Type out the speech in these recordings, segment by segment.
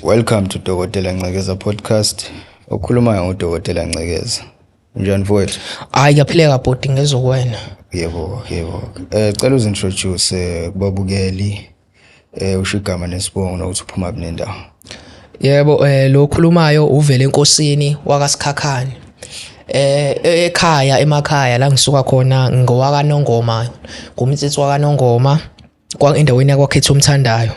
Welcome to Dokotela Ncekeza Podcast. Okhulumayo nguDokotela Ncekeza. Unjani, mfowethu? Hayi, kuyaphileka bhuti, ngezokwena. Yebo. Cela uzintroduce kubabukeli. Usho igama nesibongo nokuthi uphuma kuphi nendawo. Yebo, lo khulumayo uvele enkosini wakaSikhakhane. Ekhaya, emakhaya la ngisuka khona ngowaka Nongoma, ngumtsitsi waka Nongoma kwa endaweni yakwakhetha umthandayo.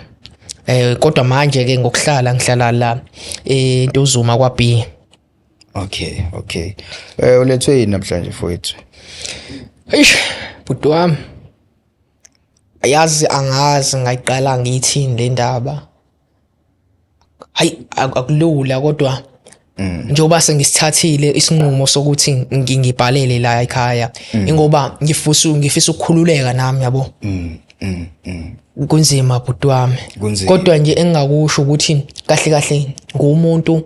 Kodwa manje ke ngokuhlala ngihlala la eNtuzuma kwa B. Okay. Ulethwe yini namhlanje, mfowethu? Eish, bhuti wami. Yazi, angazi ngayiqala ngiyithini le ndaba. Hayi, akulula, kodwa njengoba sengisithathile isinqumo sokuthi ngibhalele la ekhaya, ingoba ngifisa ukukhululeka nami, yabo. Kunzima, bhuti wami. Kunzima. Kodwa nje engingakusho ukuthi kahle kahle ngumuntu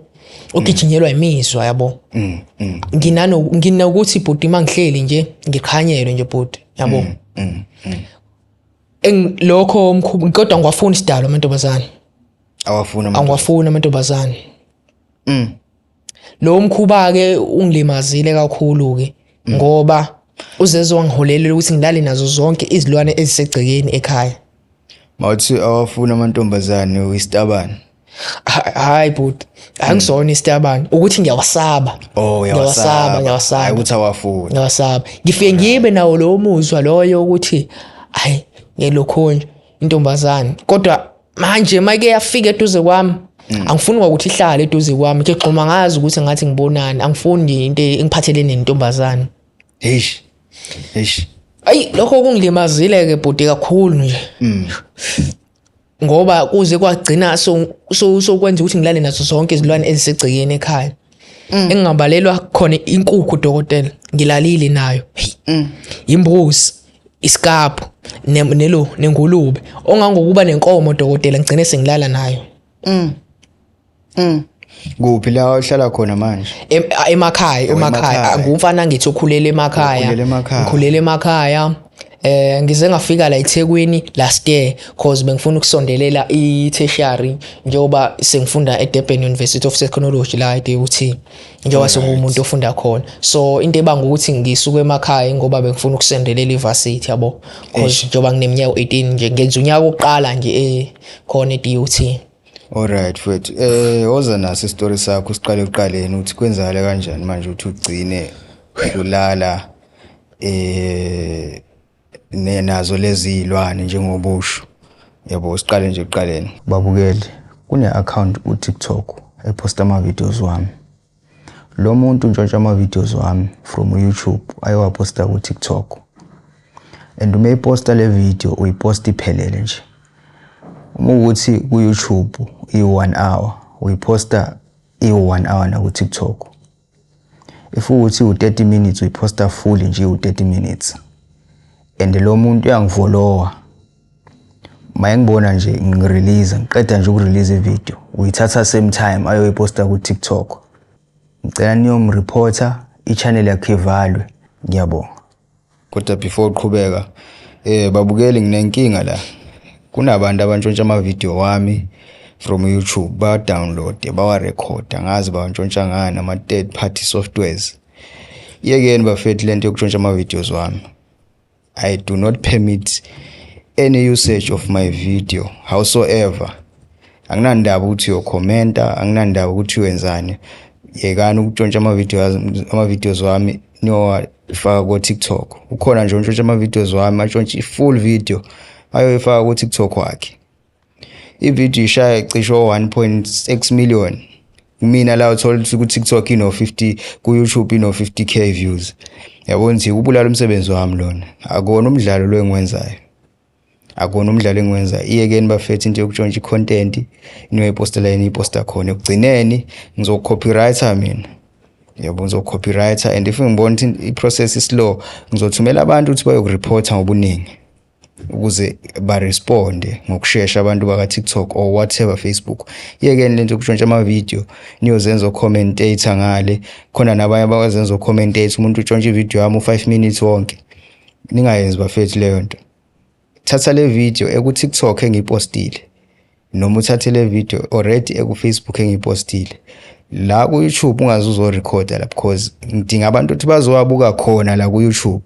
ogijinyelwa imizwa, yabo. Nginanokuthi bhuti, mangihleli nje ngiqhanyelwe nje bhuti, yabo. Lokho mkhuba, kodwa ngiwafuna isidalo amantombazane. Awafuna ama Angiwafuni amantombazane. Lo mkhuba ke ungilimazile kakhulu ke, ngoba uzeze wangiholela ukuthi ngilale nazo zonke izilwane ezisegcekeni ekhaya. Mawuthi awafuna amantombazane, uyisitabane? Hayi bhuti, angisona isitabane, ukuthi ngiyawasaba. Oh, Ngiyawasaba. uyawasaba. Ngiyawasaba. Hayi ukuthi awafuni. Ngiyawasaba. Ngifike ngibe nawo lowo muzwa loyo ukuthi hayi, ngelokho nje intombazane, kodwa manje make yafika eduze kwami, angifuni kwakuthi ihlale eduze kwami, ngigxuma ngazi ukuthi ngathi ngibonani. Angifuni nje into engiphathelene nentombazane. Eish. Eish. Ayi, lokho kungilimazile ke bhuti kakhulu nje, ngoba kuze kwagcina so so sokwenza ukuthi ngilale nazo zonke izilwane ezisegcekeni ekhaya, engingabalelwa khona inkukhu, dokotela, ngilalile nayo. Hey. Imbuzi, isikaphu, nelo nengulube, ongangokuba nenkomo, dokotela, ngigcine sengilala nayo. Kuphi la ohlala khona manje? Emakhaya. Oh, Emakhaya. emakhaya. Ngumfana ngithi ukhulele emakhaya. Ukhulele emakhaya. Ngikhulele emakhaya. Ngize ngafika la eThekwini last year, cause bengifuna ukusondelela i-tertiary, njengoba sengifunda eDurban University of Technology la eDUT, njengoba sengumuntu ofunda khona. So into ebanga ukuthi ngisuke emakhaya ngoba bengifuna ukusondelela ivarsity, yabo, cause njengoba ngineminyaka 18 nje, ngenza unyaka wokuqala nje khona eDUT. Alright mfowethu. Woza naso isitori sakho, siqale ekuqaleni ukuthi kwenzakala kanjani manje ukuthi ugcine ulala nazo lezi zilwane njengoba usho. Yabo, siqale nje ekuqaleni. Babukeli, kune account ku TikTok eposta ama videos wami. Lo muntu untshontsha ama videos wami from YouTube ayowaposta ku TikTok. And uma iposta le video, uyiposta iphelele nje. Uma ukuthi ku YouTube i-1 hour, uyiposta i-1 hour na ku TikTok. If ukuthi u-30 minutes, uyiposta full nje u-30 minutes. And lo muntu uyangifollowa. Mayengibona nje ngirelease, ngiqeda nje ukurelease ivideo, uyithatha same time ayoyiposta ku TikTok. Ngicela niyomreporta, i-channel yakhe ivalwe. Ngiyabonga. Kodwa before uqhubeka, babukeli, nginenkinga la. Kunabantu abantshontsha ama video wami from YouTube, ba download, bawa record, angazi bawantshontsha ngani ama third party softwares. Yekeni bafethu lento yokutshontsha ama videos wami. I do not permit any usage of my video howsoever. Anginandaba ukuthi uyokhomenta, anginandaba ukuthi wenzani. Yekani ukutshontsha ama videos wami niyowafaka ku TikTok. Ukhona nje ontshontsha ama videos wami, atshontshe i-full video ayoyifaka ku TikTok wakhe. I-video ishaya cishe 1.6 million. Mina la uthola ukuthi ku TikTok ino 50, ku YouTube ino 50K views. Yabona ukuthi ubulala umsebenzi wami lona. Akona umdlalo lo engiwenzayo. Akona umdlalo engiwenzayo. Iyekeni bafethu into yokutshontsha i-content niyoyiposta la eniyiposta khona. Ekugcineni ngizocopyrighter mina. Yabo, ngizocopyrighter, and if ngibona ukuthi i-process is slow, ngizothumela abantu ukuthi bayokureporta ngobuningi ukuze baresponde ngokushesha abantu baka TikTok or whatever, Facebook. Yekeni lento yokutshontsha ama video niyozenza commentator ngale. Khona nabanye abazenza commentator, umuntu utshontsha ivideo yami u5 minutes wonke. Ningayenzi bafethu leyo nto. Thatha le video eku TikTok engiyipostile, Noma uthathe le video already eku-Facebook engiyipostile la ku-YouTube, ungaze uzorekhoda la, because ngidinga abantu ukuthi bazowabuka khona la ku-YouTube.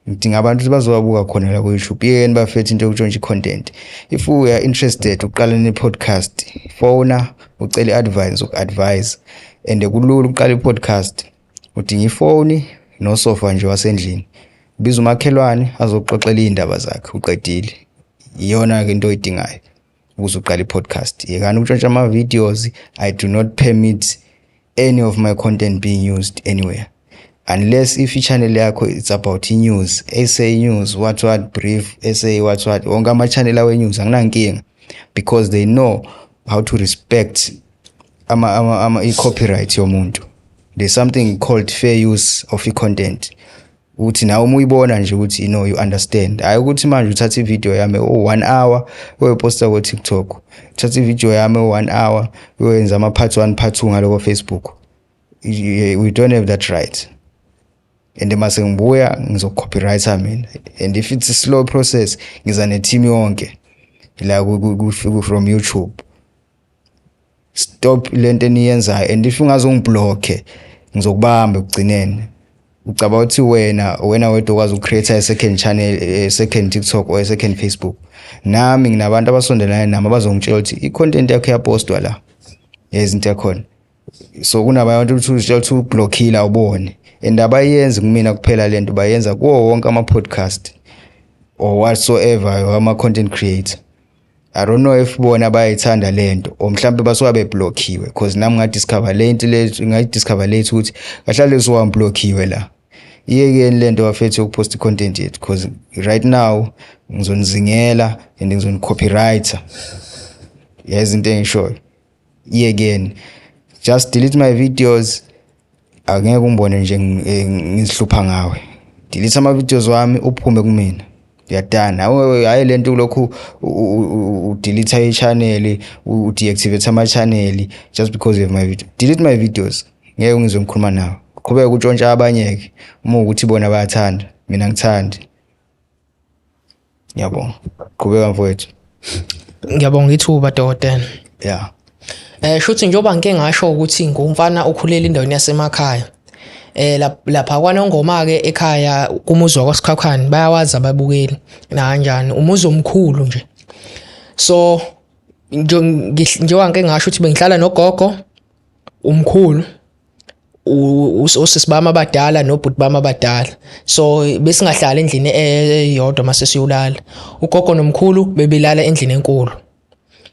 Ngidinga abantu ukuthi bazowabuka khona la ku-YouTube. Yeni bafethu into yokutshontsha i-content. If we are interested ukuqala ne-podcast, fona ucele i-advice, uku-advise. And kulula ukuqala i-podcast, udinga ifoni nosofa nje wasendlini, biza umakhelwane azokuxoxela iy'ndaba zakhe, uqedile. Iyona-ke into oyidingayo ukuze uqale i-podcast. Yekani ukutshontsha ama-videos. I do not permit any of my content being used anywhere unless if i-channel yakho it's about i-news, SA News, what what, Brief SA, what what, wonke ama-channel awe-news anginankinga, because they know how to respect ama i-copyright yomuntu. There's something called fair use of i-content, ukuthi nawe uma uyibona nje ukuthi you understand. Hayi ukuthi manje uthatha ivideo yami o-1 hour uyoyiposta ku-TikTok, uthatha ivideo yami o-1 hour uyoyenza ama-part 1, part 2 ngaloko Facebook. We don't have that right. And mase ngibuya ngizocopyrighta mina, and if it's a slow process, ngiza ne-team yonke la from YouTube. Stop lento eniyenzayo, and if ungazongiblocke ngizokubamba ekugcineni. Ucabanga ukuthi wena wedwa okwazi ukucreate a second channel, a second TikTok or a second Facebook? Nami nginabantu abasondelane nami abazongitshela ukuthi i-content yakho iyapostwa la, yezinto yakhona. So kunabantu ukuthi uzitshela ukuthi ublockile, awubone. And abayenzi kumina kuphela lento, bayenza kuwo wonke ama-podcast or whatsoever, ama-content creator. I don't know if bona bayayithanda lento or mhlambe basuka beblockiwe, because nami ngadiscover lento le, ngayidiscover late ukuthi kahlale suwamblockiwe la. Iyekeni lento bafethu yokupost i-content yethu, because right now ngizonizingela and ngizoni-copyrighter. Yazi into engishoyo, iyekeni. Just delete my videos, angeke ungibone nje ngizihlupha ngawe. Delete ama-videos wami, uphume kumina, uyadana. Hayi lento lokhu udelete i-channel, udeactivate ama-channel just because you have my video. Delete my videos, ngeke ungizwe ngikhuluma nawe. Qhubeka utshontsha abanye-ke uma ukuthi bona bayathanda, mina ngithandi. Ngiyabonga, qhubeka mfowethu. Ngiyabonga ithuba, dokotela. Yeah. Shuthi njengoba ngike ngasho ukuthi ngumfana okhulela endaweni yasemakhaya. Lapha kwaNongoma ke ekhaya, kumuzi wakwaSikhakhane, bayawazi ababukeli na kanjani, umuzi omkhulu nje. So njengoba ngike ngasho ukuthi bengihlala nogogo, umkhulu, osisi bami abadala nobhuti bami abadala. So besingahlali endlini eyodwa mase siyolala. Ugogo nomkhulu bebelala endlini enkulu.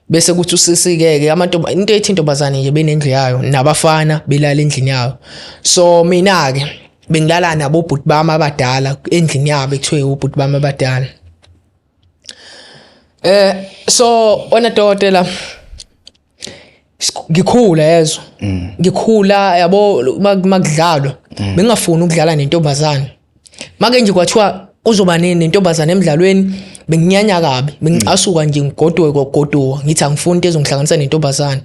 Bese kuthi usisi-ke ke into ethi intombazane nje benendlu yayo, nabafana belala endlini yayo. So mina-ke bengilala nabo obhuti bami abadala endlini yabo ekuthiwe ubhuti bami abadala. So wena dokotela, ngikhula yezwa, ngikhula yabo, makudlalwa bengingafuni ukudlala nentombazane. Make nje kwathiwa kuzoba nentombazane emdlalweni, benginyanya kabi, bengicasuka nje, ngigoduke kogoduka, ngithi angifuni into ezongihlanganisa nentombazane.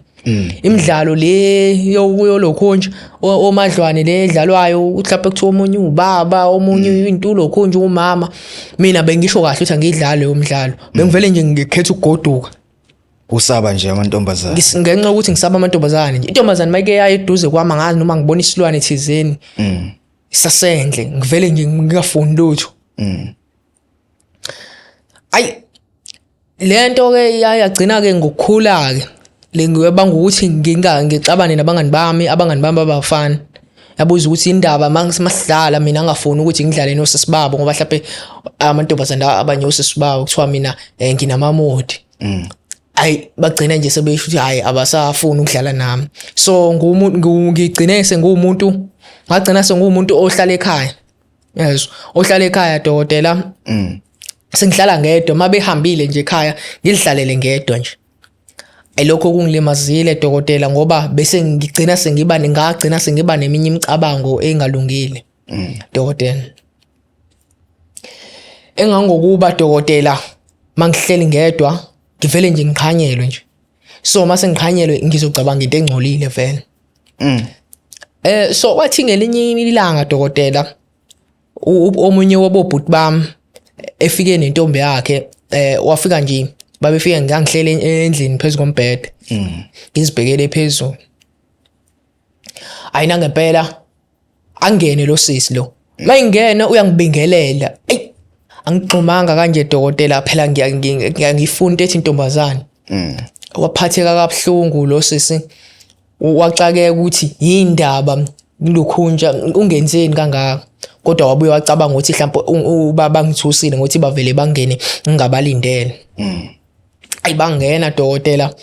Imidlalo le yolokhu nje omadlwane le edlalwayo, mhlawumbe kuthiwa omunye ubaba, omunye into lokhu nje umama, mina bengisho kahle ukuthi angiyidlali leyo mdlalo, bengivele nje ngikhetha ukugoduka. Usaba nje amantombazane? Ngenxa yokuthi ngisaba amantombazane nje. Intombazane mayike yayo eduze kwami, angazi noma ngibona isilwane thizeni sasendle, ngivele nje ngingafuni lutho. Ayi, lento ke yagcina ke ngokukhula ke lengibanga ukuthi nginga ngixabane nabangani bami, abangani bami abafana. Yabuza ukuthi indaba masidlala mina ngingafuni ukuthi ngidlale nosisi babo, ngoba mhlawumbe amantombazane abanye osisi babo kuthiwa mina nginamamodi. Ayi, bagcina nje sebesho ukuthi hayi, abasafuni ukudlala nami. So ngigcine senguwumuntu, ngagcina senguwumuntu ohlala ekhaya, yezwa, ohlala ekhaya dokotela. Sengihlala ngedwa, uma behambile nje ekhaya ngidlalele ngedwa nje. Lokho kungilimazile dokotela, ngoba bese ngigcina sengiba ngagcina sengiba neminye imicabango engalungile dokotela, engangokuba dokotela mangihleli ngedwa ngivele nje ngiqhanyelwe nje. So mase ngiqhanyelwe ngizocabanga into engcolile vele. So wathi ngelinye ilanga dokotela, omunye wabobhuti bami efike nentombi yakhe, wafika nje Babefika ngangihlele endlini phezu kombhede. Ngizibhekele phezulu. Ayina ngempela angene lo sisi lo. Mayingena uyangibingelela. Ayi angigxumanga kanje dokotela phela ngiyangifuna into ethi intombazane. Waphatheka kabuhlungu lo sisi. Waxakeka ukuthi yindaba lukhunja ungenzeni kangaka kodwa wabuye wacabanga ukuthi mhlawumbe ubaba ngithusile ngokuthi bavele bangene ngingabalindele. Ayi bangena dokotela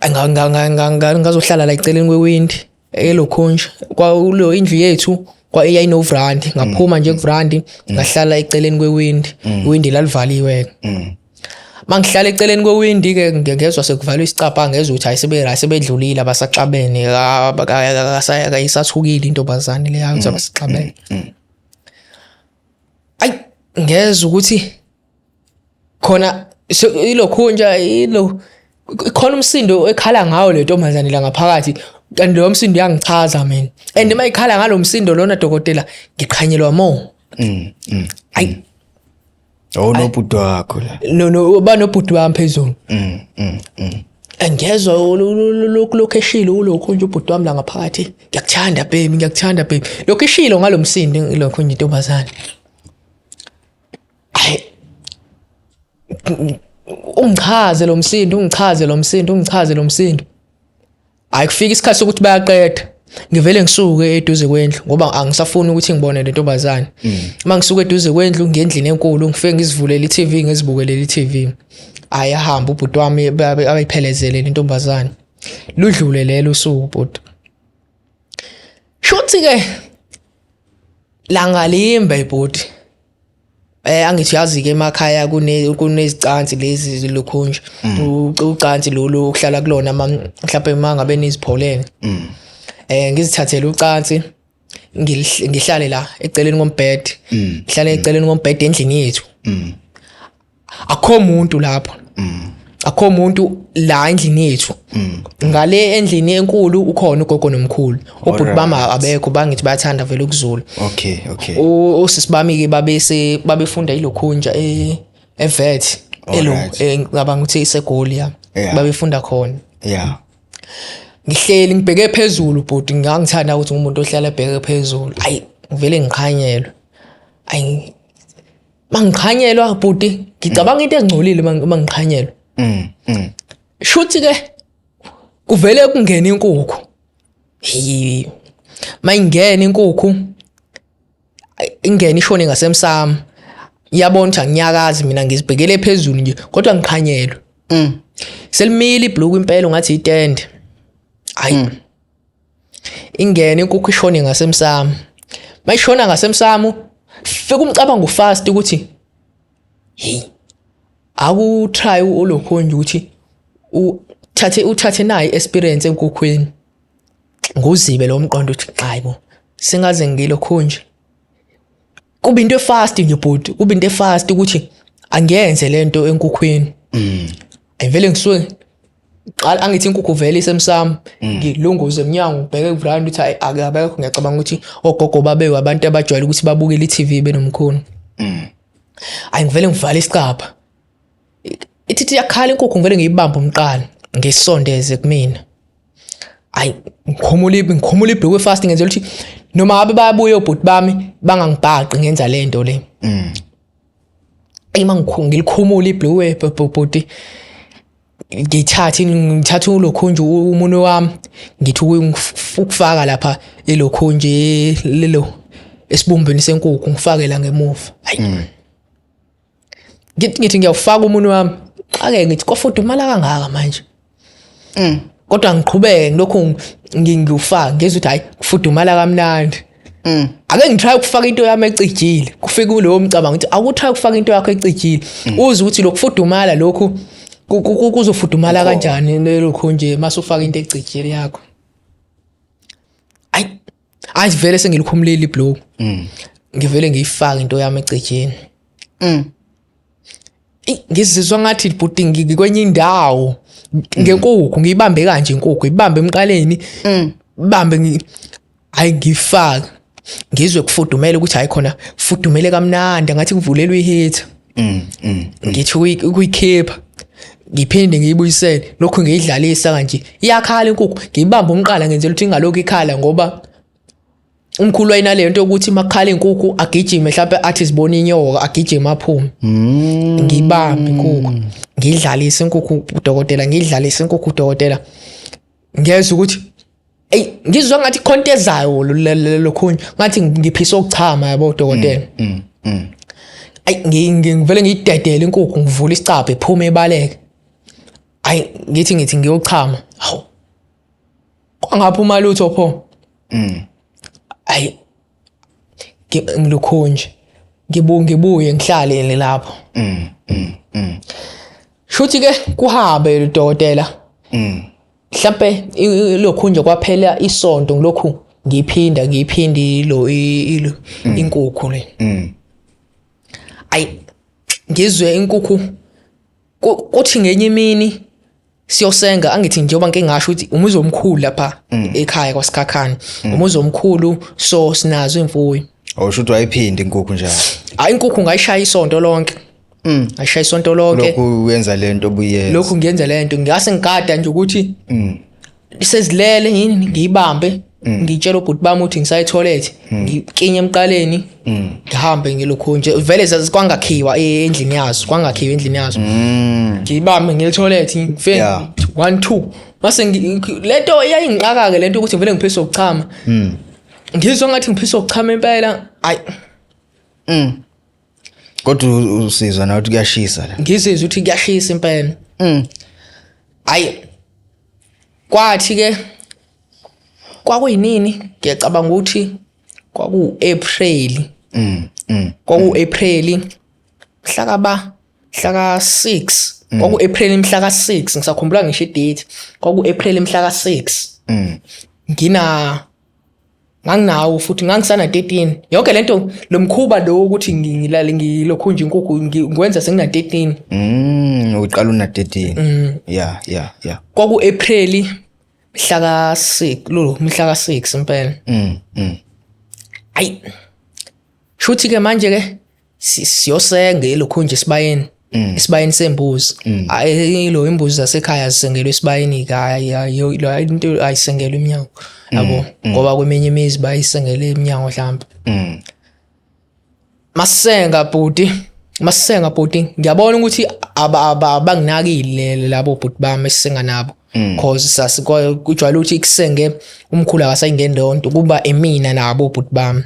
ngazohlala la eceleni kwewindi elokhunja kwakulo indlu yethu kwa eyayinovrandi ngaphuma nje kuvrandi ngahlala eceleni kwewindi iwindi lalivaliwe ke. Mangihlala eceleni kwewindi ke ngezwa sekuvalwa isicabha ngezwa ukuthi hayi sebe sebedlulile abasaxabene akayisathukile intombazane leya ukuthi abasaxabene. Ayi ngezwa ukuthi khona ilokhunja ilo khona umsindo ekhala ngawo le ntombazane la ngaphakathi kanti lo msindo uyangichaza mina and uma ikhala ngalo msindo lona dokotela ngiqhanyelwa more. Ayi Oh nobhuti wakho la. No no banobhuti wami phezulu. Ngezwa lokhu lokhu eshilo ulokhu nje ubhuti wami la ngaphakathi ngiyakuthanda baby ngiyakuthanda baby lokhu ishilo ngalomsindo lokhu nje intombazane. Ayi ungichaze lo msindo ungichaze lo msindo ungichaze lo msindo. Hayi kufika isikhathi sokuthi bayaqeda ngivele ngisuke eduze kwendlu ngoba angisafuni ukuthi ngibone le ntombazane. Uma ngisuka eduze kwendlu ngendlini enkulu ngifike ngizivulele i-TV ngizibukelele i-TV. Hayi ahamba ubhuti wami abayiphelezele le ntombazane. Ludlule lelo usuku bhuti. Shuthi ke langalimbe bhuti. Angithi yazi ke emakhaya kune kunezicansi lezi zilokhunje. Ucansi lolu okuhlala kulona mhlawumbe mangabe nizipholele. Ngizithathele ucansi ngihlale la eceleni kombhede. Ngihlale eceleni kombhede endlini yethu. Akho umuntu lapho. Akho umuntu la endlini yethu. Ngale endlini enkulu ukhona ugogo nomkhulu. Obhuti bami abekho bangithi bayathanda vele ukuzula. Okay, okay. Osisi bami ke babese babefunda ilokhunja e eVet. Elo ngicabanga ukuthi iseGoli ya. Babefunda khona. Yeah. Ngihleli ngibheke phezulu bhuti ngangithanda ukuthi ngumuntu ohlala ebheke phezulu. Ayi ngivele ngiqhanyelwe. Ayi mangiqhanyelwa bhuti ngicabanga into ezingcolile mangiqhanyelwa. Shuthi ke kuvele kungena inkukhu. Mayingena inkukhu ingene ishone ngasemsamo. Iyabona ukuthi anginyakazi mina ngizibhekele phezulu nje kodwa ngiqhanyelwe. Selimile ibhluku impela ungathi itende. Hayi. Ingene inkukhu ishone ngasemsamo. Mayishona ngasemsamo fika umcabango fast ukuthi hey aku try ulokho nje ukuthi uthathe uthathe nayi experience enkukhwini. Nguzibe lo mqondo uthi hayibo singaze ngilokho nje. Kuba into efast nje bhuti, kuba into efast ukuthi angiyenze lento enkukhwini. Ayivele ngisuke qala angithi inkukhu vele isemsamo ngilunguze emnyango ngibheke kuvranda ukuthi hayi akabekho ngiyacabanga ukuthi ogogo babe abantu abajwayele ukuthi babukele i-TV benomkhulu. Ayi ngivele ngivale isicabha. Ithi iyakhala inkukhu ngivele ngiyibambe umqala ngisondeze kumina. Ayi ngikhumula ngikhumula ibhulukwe fast ngenzela ukuthi noma ngabe bayabuya obhuti bami bangangibhaqi ngenza lento le. Ayi mangilikhumula ibhulukwe bhuti ngithathe ngithatha ulokhunje umunwe wami ngithi ukufaka lapha elokhunje lelo esibumbeni senkukhu ngifake la ngemuva. Hayi. Ngithi ngiyawufaka umunwe wami. Ake ngithi kwafudumala kangaka manje. Kodwa ngiqhubeke ngilokhu ngiwufaka ngizwe ukuthi hayi kufudumala kamnandi. Ake ngitry ukufaka into yami ecijile. Kufika kulowo mcabango ukuthi awutry ukufaka into yakho ecijile. Uze ukuthi lokufudumala lokhu kuzofudumala kanjani lokho nje mase ufaka into ecijile yakho. Ayi ayi vele sengilikhumulile ibhluku. Ngivele ngiyifake into yami ecijini. Ngizizwa ngathi bhuti ngikwenye indawo ngenkukhu ngiyibambe kanje inkukhu ibambe emqaleni. Bambe hayi ngifake ngizwe kufudumele ukuthi hayi khona fudumele kamnandi ngathi kuvulelwe iheater. Ngithi ukuyikhipha ngiphinde ngiyibuyisele, lokhu ngiyidlalisa kanje, iyakhala inkukhu, ngiyibamba umqala ngenzela ukuthi ingalokhu ikhala, ngoba umkhulu wayinaleyo nto yokuthi makukhala inkukhu agijime, mhlawumbe athi sibona inyoka, agijime aphume. Ngiyibambe inkukhu, ngiyidlalise inkukhu udokotela, ngiyidlalise inkukhu udokotela, ngezwe ukuthi ey, ngizwa ngathi khonto ezayo lokhunye, ngathi ngiphisa ukuchama, yabo dokotela. Ayi, ngivele ngiyidedele inkukhu, ngivula isicabha, iphume ibaleke. Ayi, ngithi ngiyochama, hawu, kwangaphuma lutho pho. Ayi, ngilokhunje, ngibuye ngihlale lapho. Shuthi ke kuhambe dokotela. Mhlambe lokhu nje kwaphela isonto ngilokhu ngiphinda ngiphinda ilo ilo inkukhu le. Ayi, ngizwe inkukhu kuthi ngenye imini siyosenga, angithi njengoba ngike ngasho ukuthi umuzi omkhulu lapha ekhaya kwaSikhakhane, umuzi omkhulu, so sinazo imfuyo. Awusho ukuthi wayiphinda inkukhu njalo? Hayi, inkukhu ngayishaya isonto lonke. Ngayishaya isonto lonke. Lokhu uyenza lento obuyenza. Lokhu ngiyenza lento, ngase ngigada nje ukuthi sezilele yini, ngiyibambe, ngitshela ubhuti bami ukuthi ngisaya etoilet, ngikinye emqaleni, ngihambe ngilokhu nje vele kwangakhiwa endlini yazo, kwangakhiwa endlini yazo. Ngiyibambe ngiye etoilet, ngifike 1 2, mase lento iyayingiqaka ke lento ukuthi ngivele ngiphise ukuchama. Ngizwa ngathi ngiphisa ukuchama impela, ayi. Kodwa usizwa na ukuthi kuyashisa la? Ngizizwa ukuthi kuyashisa impela. Ayi, kwathi ke kwakuyinini, ngiyacabanga ukuthi kwaku April. Kwaku April mhla kaba mhla ka 6, kwaku April mhla ka 6, ngisakhumbula ngisho idate, kwaku April mhla ka 6. Ngina nganginawo futhi ngangisana 13 yonke lento, lo mkhuba lo ukuthi ngilale ngilokhu nje inkukhu ngikwenza sengina 13. Uqala una 13. Yeah. Kwaku April mhla ka 6, lo mhla ka 6 impela. Ayi, shuthi ke manje ke siyosenga lokhu nje esibayeni, esibayeni sembuzi. Hayi, lo imbuzi zasekhaya zisengelwe esibayeni, hayi into ayisengelwe eminyango, yabo, ngoba kweminye imizi bayisengele eminyango mhlawumbe. Masenga bhuti, masenga bhuti, ngiyabona ukuthi abanginakile labo bhuti bami esisenga nabo, cause kujwayele ukuthi kusenge umkhulu akasayingeni leyo nto, kuba emina nabo bhuti bami.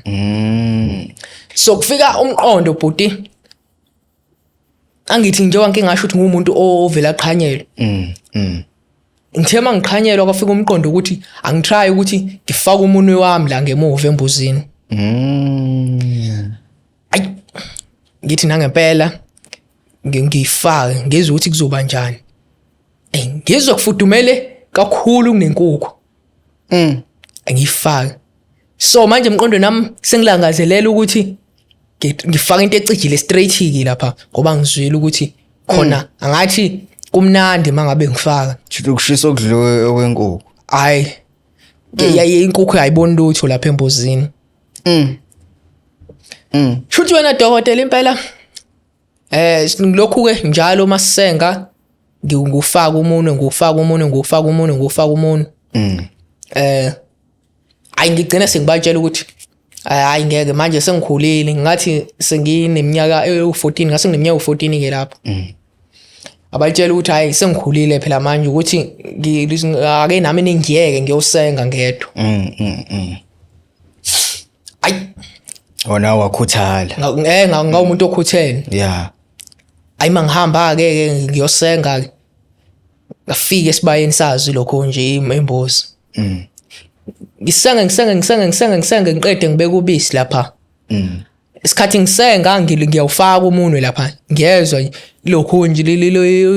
So kufika umqondo bhuti, angithi njengoba ngike ngasho ukuthi ngumuntu ovela aqhanyelwe. Ngithe mangiqhanyelwa kwafika umqondo ukuthi angitry ukuthi ngifake umunwe wami la ngemuva embuzini. Ayi, ngithi nangempela ngiyifake, ngizwe ukuthi kuzoba njani. Ey, ngizwe kufudumele kakhulu kunenkukhu. Ngiyifake. So manje emqondweni nami sengilangazelela ukuthi ngifake into ecijile straight ke lapha, ngoba ngizwile ukuthi khona angathi kumnandi mangabe ngifaka. Shuthi ukushisa okudliwe okwenkukhu. Hayi. Inkukhu ayiboni lutho lapha embuzini. Shuthi wena dokotela impela lokhu ke njalo masisenga ngikufaka umunwe, ngikufaka umunwe, ngikufaka umunwe, ngikufaka umunwe. Ayi, ngigcina sengibatshela ukuthi hayi ngeke, manje sengikhulile, ngathi sengineminyaka ewu14, ngase ngineminyaka ewu14 ke lapho. Abatshela ukuthi hayi sengikhulile phela manje, ukuthi ake nami ningiyeke ngiyosenga ngedwa. Ayi, Wona wakhuthala. Ngawumuntu okhuthele. Ayi, mangihamba ke ke ngiyosenga ke, ngafika esibayeni sazi lokho nje imbuzi. Ngisenga ngisenga ngisenga ngisenga ngisenga, ngiqede ngibeka ubisi lapha. Isikhathi ngisenga ngiyawufaka umunwe lapha, ngiyezwa lokhu nje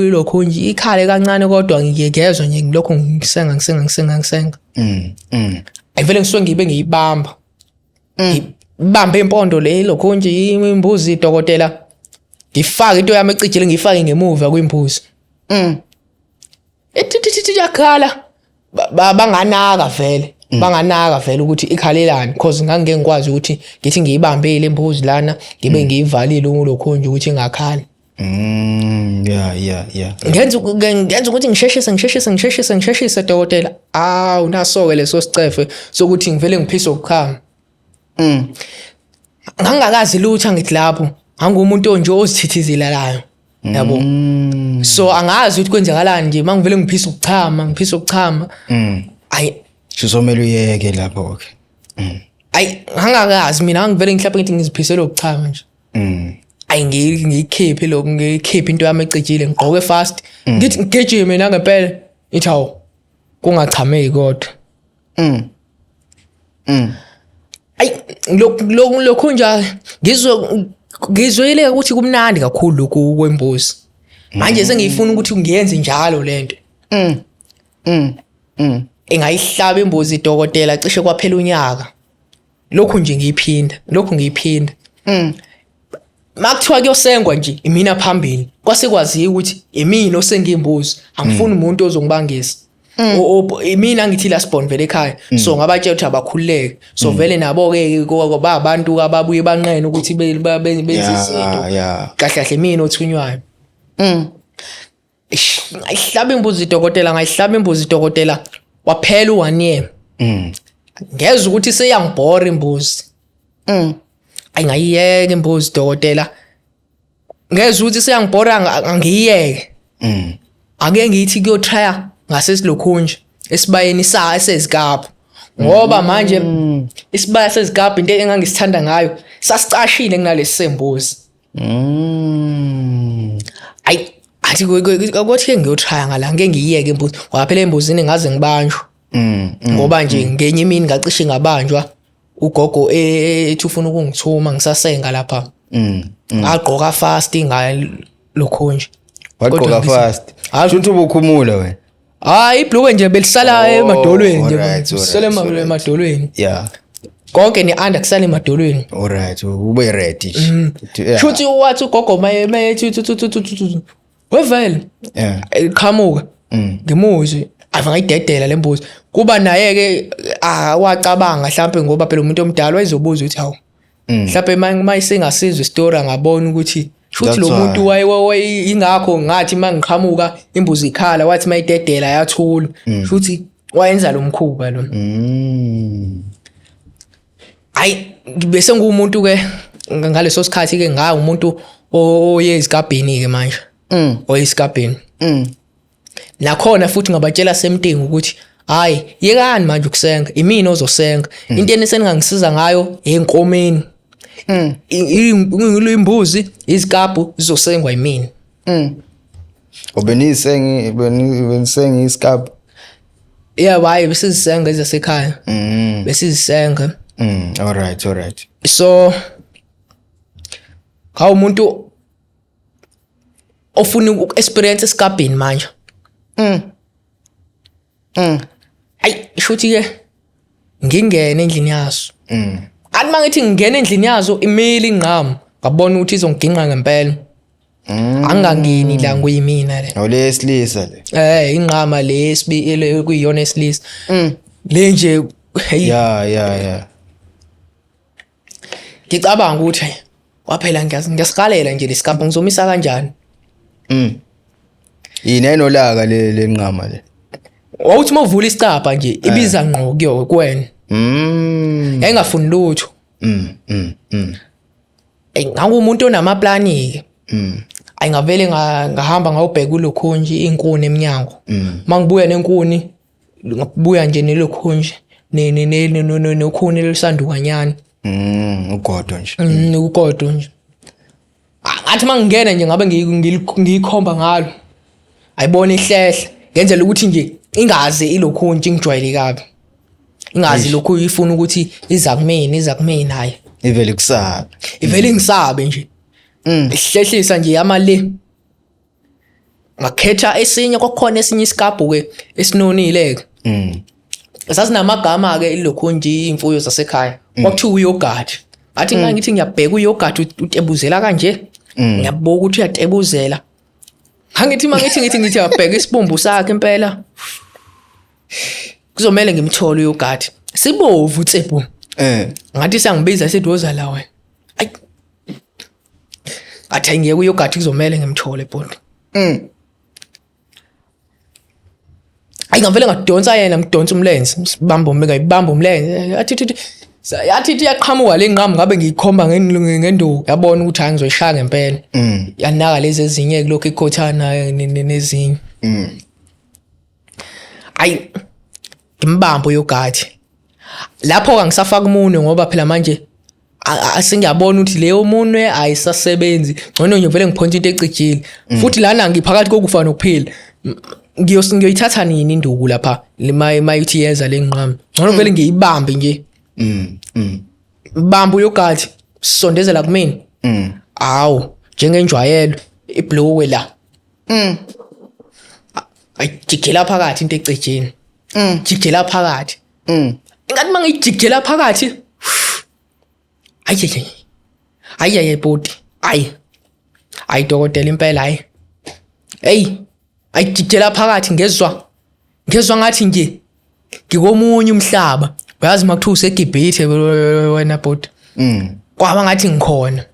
lokhu nje ikhale kancane, kodwa ngiyezwa nje ngilokhu ngisenga ngisenga ngisenga ngisenga. Ayivele ngisuke ngibe ngiyibamba. Ngibambe impondo le lokhu nje imbuzi dokotela, ngifake into yami ecijile, ngiyifake ngemuva kwimbuzi. Ithi yakhala, banganaka vele, banganaka vele ukuthi ikhalelani, because ngangeke ngikwazi ukuthi ngithi ngiyibambile imbuzi lana ngibe ngiyivalile ulokhu nje ukuthi ingakhali. Yeah, yeah, yeah. Ngenza ukuthi ngisheshise ngisheshise ngisheshise ngisheshise dokotela. Awu naso-ke leso sicefe sokuthi ngivele ngiphise ukuchama. Ngangingakazi lutho angithi lapho. Ngangumuntu onje ozithithizelayo. Yabo. So angazi ukuthi kwenzakalani nje mangivele ngiphisa ukuchama, ngiphisa ukuchama. Ayi Sizomela uyeke lapho ke. Ayi ngangakazi mina ngivele ngihlaphe ngithi ngiziphisele ukuchama nje. Ayi ngiyikhiphe lokho ngiyikhiphe into yami ecijile ngigqoke fast. Ngithi ngigijime nangempela ngithi hawu kungachameki kodwa. Ayi lokhu lokhu nje ngizwe ngizwile ukuthi kumnandi kakhulu lokhu kwembuzi. Manje sengiyifuna ukuthi ngiyenze njalo lento. Engayihlaba imbuzi dokotela cishe kwaphela unyaka. Lokhu nje ngiyiphinda, lokhu ngiyiphinda. Makuthiwa kuyosengwa nje imina phambili. Kwase kwaziwa ukuthi imina osenga imbuzi, angifuni umuntu ozongibangisa. Imina ngithi last born vele ekhaya. So ngabatshela ukuthi abakhululeke. So vele nabo ke ba abantu ababuye banqene ukuthi benze izinto. Kahle kahle imina othunywayo. Ngayihlaba imbuzi dokotela, ngayihlaba imbuzi dokotela. Waphela u1 year. Ngezwe ukuthi seyangibhora imbuzi. Ayi ngayiyeka imbuzi dokotela. Ngezwe ukuthi seyangibhora angiyiyeke. Ake ngithi kuyotrya ngasesilokhunje esibayeni sa esezikaphu. Ngoba manje isibaya sezikaphu into engangisithanda ngayo sasicashile kunalesi sembuzi. Ayi athi kothi ke ngiyotrya ngala ngeke ngiyiyeke imbuzi. Ngoba phela embuzini ngaze ngibanjwe. Ngoba nje ngenye imini ngacishe ngabanjwa ugogo ethi ufuna ukungithuma ngisasenga lapha. Ngagqoka fast ngalokho nje. Wagqoka fast. Shuthi ubukhumula wena. Hayi ibhluke nje belisala emadolweni nje. Lisala emadolweni. Yeah. Konke ne-under kusala emadolweni. All right, ube ready nje. Shuthi wathi ugogo maye maye thu wevele. Yeah. Iqhamuka. Ngimuzwe ave ngayidedela lembuzi. Kuba naye ke wacabanga mhlambe ngoba phela umuntu omdala wayezobuza ukuthi hawu. Mhlambe mayisengasizwe isitori angabona ukuthi shuthi lo muntu waye ingakho ngathi mangiqhamuka imbuzi ikhala wathi mayidedela yathula. Shuthi wayenza lo mkhuba lo. Hayi bese ngumuntu ke ngaleso sikhathi ke nga umuntu oye ezigabheni ke manje. Oye esigabheni. Nakhona futhi ngabatshela semtingi ukuthi hayi yekani manje ukusenga, imina ozosenga. Into enisengangisiza ngayo enkomeni. Imbuzi, izikabhu zizosengwa yimina. Ubenisengi benisengi isikabhu. Yeah, hayi besizisenga ezasekhaya. Besizisenga. All right, all right. So ngawu umuntu ofuna uku-experience esigabheni manje. Ayi shuthi ke ngingene endlini yaso. Athi mangithi ngingena endlini yazo imile ingqamu ngabona ukuthi izongiginqa ngempela. Angangeni la kuyimina le. Awulesilisa le. Ingqama le esibili kuyiyona esilisa. Le nje hey. Yeah, yeah, yeah. Ngicabanga ukuthi kwaphela ngiyasiqalela nje lesikapha ngizomisa kanjani. Yini enolaka le lenqama le? Wawuthi mawuvula isicabha nje ibiza ngqo kuyo kuwena. Yayingafuni lutho. Ngangumuntu onamaplani ke. Ayingavele ngahamba ngawubheka ulokhunji inkuni eminyango. Mangibuya nenkuni ngabuya nje nelokhunji ne nokhuni lelisandukanyana. Ugodo nje. Ugodo nje. Ngathi mangingena nje ngabe ngiyikhomba ngalo. Ayibona ihlehla ngenzela ukuthi nje ingazi ilokhunji ngijwayele kabi. Ingazi lokhu ifuna ukuthi iza kumina iza kumina hayi. Ivele kusabe. Ivele ngisabe nje. Ihlehlisa nje yama le. Ngakhetha esinye kwakhona esinye isikabhu ke esinonile ke. Sasinamagama ke ilokhu nje imfuyo zasekhaya. Kwakuthiwa uyogathi. Ngathi ngithi ngiyabheka uyogathi utebuzela kanje. Ngiyabuka ukuthi uyatebuzela. Ngithi mangithi ngithi ngithi ngiyabheka isibumbu sakhe impela. Kuzomela ngimthole uyogathi. Sibovu tsephu. Ngathi sangibiza sithi woza la wena. Ayi. Athi ayingeke uyogathi kuzomele ngimthole bhuti. Ayi ngavele ngadonsa yena ngidonsa umlenze sibamba umlenze ngayibamba umlenze athi thi yathi ithi iyaqhamuka le nqamu ngabe ngiyikhomba ngenduku yabona ukuthi hayi ngizoyishaya ngempela. Yanaka lezi ezinye kulokhu ikhothana nezinye. Ayi ngimbambe uyogathi. Lapho angisafaka umunwe ngoba phela manje asengiyabona ukuthi leyo munwe ayisasebenzi, ngcono nje vele ngiphonse into ecijile. Futhi lana ngiphakathi kokufa nokuphila. Ngiyoyithatha nini induku lapha mayithi yeza le nqamu, ngcono vele ngiyibambe nje. Bamba uyogathi sondezela kumina. Awu njengenjwayelo ibhluwe la. Ayijigela phakathi into ecijini. Jigela phakathi. Ingathi mangiyijigela phakathi. Ayi ayi ayi bhuti. Ayi. Ayi dokotela impela hayi. Hey, ayijigela phakathi ngezwa. Ngezwa ngathi nje ngikomunye umhlaba. Uyazi makuthiwa useGibhithe wena bhuti. Kwaba ngathi ngikhona.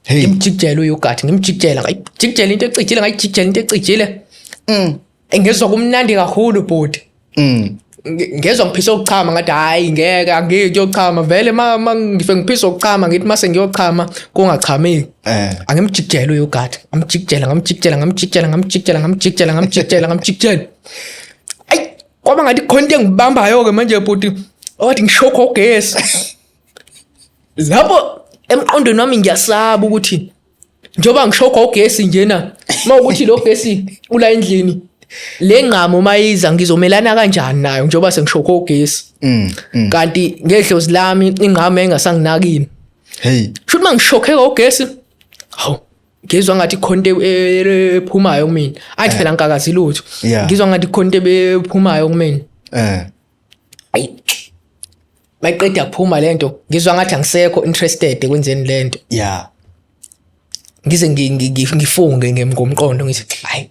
Hey. Ngimjikijela uyogathi, ngimjikijela, ngayijikijela into ecijile, ngayijikijela into ecijile. Ngezwa kumnandi kakhulu bhuti. Ngezwa ngiphisa ukuchama ngathi hayi ngeke angeke kuyochama vele ma ngife ngiphisa ukuchama ngithi mase ngiyochama kungachameki. Angimjikijela uyogathi, ngamjikijela ngamjikijela ngamjikijela ngamjikijela ngamjikijela ngamjikijela ngamjikijela. Ayi kwaba ngathi khona into engibambayo ke manje bhuti. Owathi ngishokho ugesi. Lapho emqondweni wami ngiyasaba ukuthi njengoba ngishokho ugesi njena mawukuthi lo gesi ula endlini le ngqamo mayiza ngizomelana kanjani nayo njengoba sengishokho ugesi. Kanti ngedlozi lami ingqamo engasanginakini. Hey. Shuthi mangishokhe ugesi hawu ngizwa ngathi khona into ephumayo kumina. Athi phela ngikakazi lutho. Ngizwa ngathi khona into ephumayo kumina. Ayi mayiqeda kuphuma lento ngizwa ngathi angisekho interested ekwenzeni lento. Ngize ngifunge ngomqondo ngithi hayi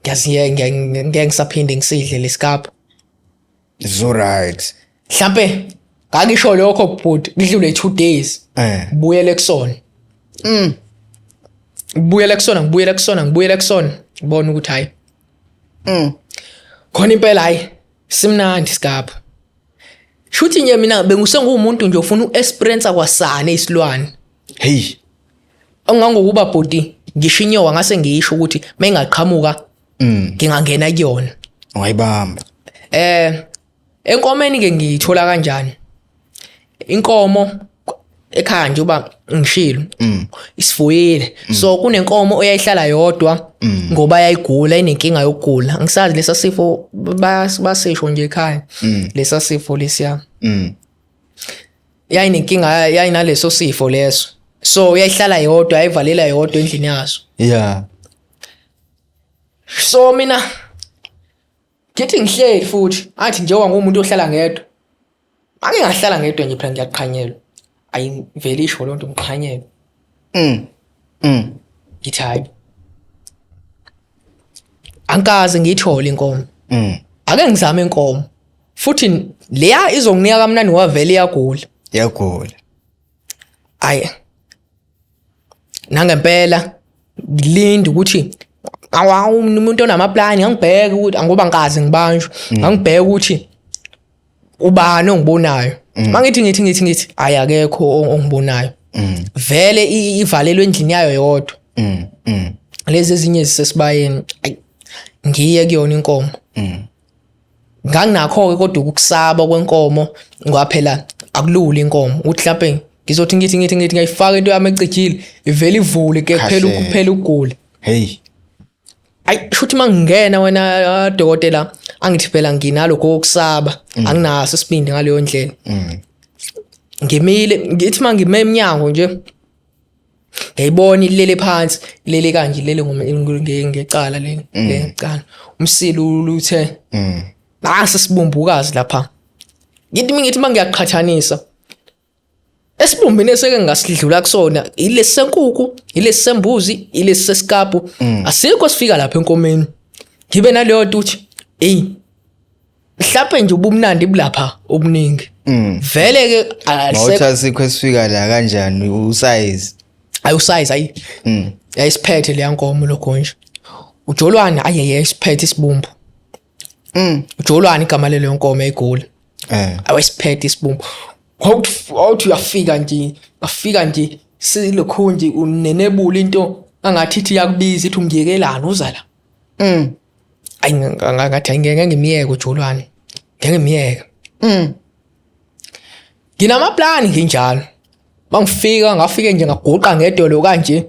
ngiyazi ngeke ngisaphinde ngisidle lesikapha. It's all right. Mhlambe ngangisho lokho bhuti kudlule 2 days. Buyele kusona. Ngibuyele kusona ngibuyele kusona ngibuyele kusona ngibona ukuthi hayi. Khona impela hayi simnandi isikapha. Shuthi nje mina bengisengumuntu nje ofuna uexperience kwasane isilwane. Hey. Ongangokuba bhuti ngisho inyoka ngase ngisho ukuthi mayingaqhamuka ngingangena kuyona. Ungayibamba. Enkomeni ke ngiyithola kanjani? Inkomo ekhaya nje uba ngishilo isifuyile. So kunenkomo oyayihlala yodwa ngoba yayigula inenkinga yokugula. Angisazi lesa sifo basisho nje ekhaya. Lesa sifo lesiya. Yayinenkinga yayinaleso sifo leso. So yayihlala yodwa yayivalela yodwa endlini yaso. So mina ngithi ngihleli futhi athi njengoba ngumuntu ohlala ngedwa. Ake ngahlala ngedwa nje phela ngiyaqhanyelwa. Ayivele isho lonto ngiqhanyelwe. Ngithi hayi. Angikaze ngiyithole inkomo. Ake ngizame inkomo. Futhi leya izonginika kamnandi ngoba vele iyagula. Iyagula. Ayi. Nangempela ngilinda ukuthi awu umuntu onamaplani ngangibheka ukuthi ngoba ngikaze ngibanjwe. Ngangibheka ukuthi ubani ongibonayo. Mangithi ngithi ngithi ngithi ayi akekho ongibonayo. Vele ivalelwe endlini yayo yodwa. Lezi ezinye zisesibayeni. Ayi ngiye kuyona inkomo. Nganginakho ke kodwa ukukusaba kwenkomo ngoba phela akulula inkomo ukuthi mhlambe ngizothi ngithi ngithi ngithi ngiyifaka into yami ecijile ivele ivule ke kuphela kuphela ukugula. Hey. Ayi shuthi mangingena wena dokotela angithi phela nginalokho okusaba anginaso isibindi ngaleyo ndlela. Ngimile ngithi mangime eminyango nje ngiyayibona ilele phansi ilele kanje ilele ngecala leli ngecala umsilo uluthe nasi sibumbukazi lapha. Ngithi ngithi mangiyaqhathanisa esibumbini eseke ngasidlula kusona ilesi senkukhu ilesi sembuzi ilesi sesikapu asikho sifika lapha enkomeni. Ngibe naleyo nto ukuthi hey mhlawumbe nje ubumnandi bulapha obuningi. Vele ke Mawuthi asikho esifika la kanjani usize? Ayi usize ayi. Yayisiphethe leya nkomo lokho nje. Ujolwane ayi yayisiphethe isibumbu. Ujolwane igama leleyo nkomo egoli. Awesiphethe isibumbu. Wawuthi uyafika nje, afika nje silokhu nje unenebula into angathi ithi iyakubiza ithi ungiyekelani uza la. Ayi ngathi ayi ngeke ngimyeke ujolwane. Ngeke ngimyeke. Nginamaplani nginjalo. Mangifika ngafike nje ngaguqa ngedolo kanje.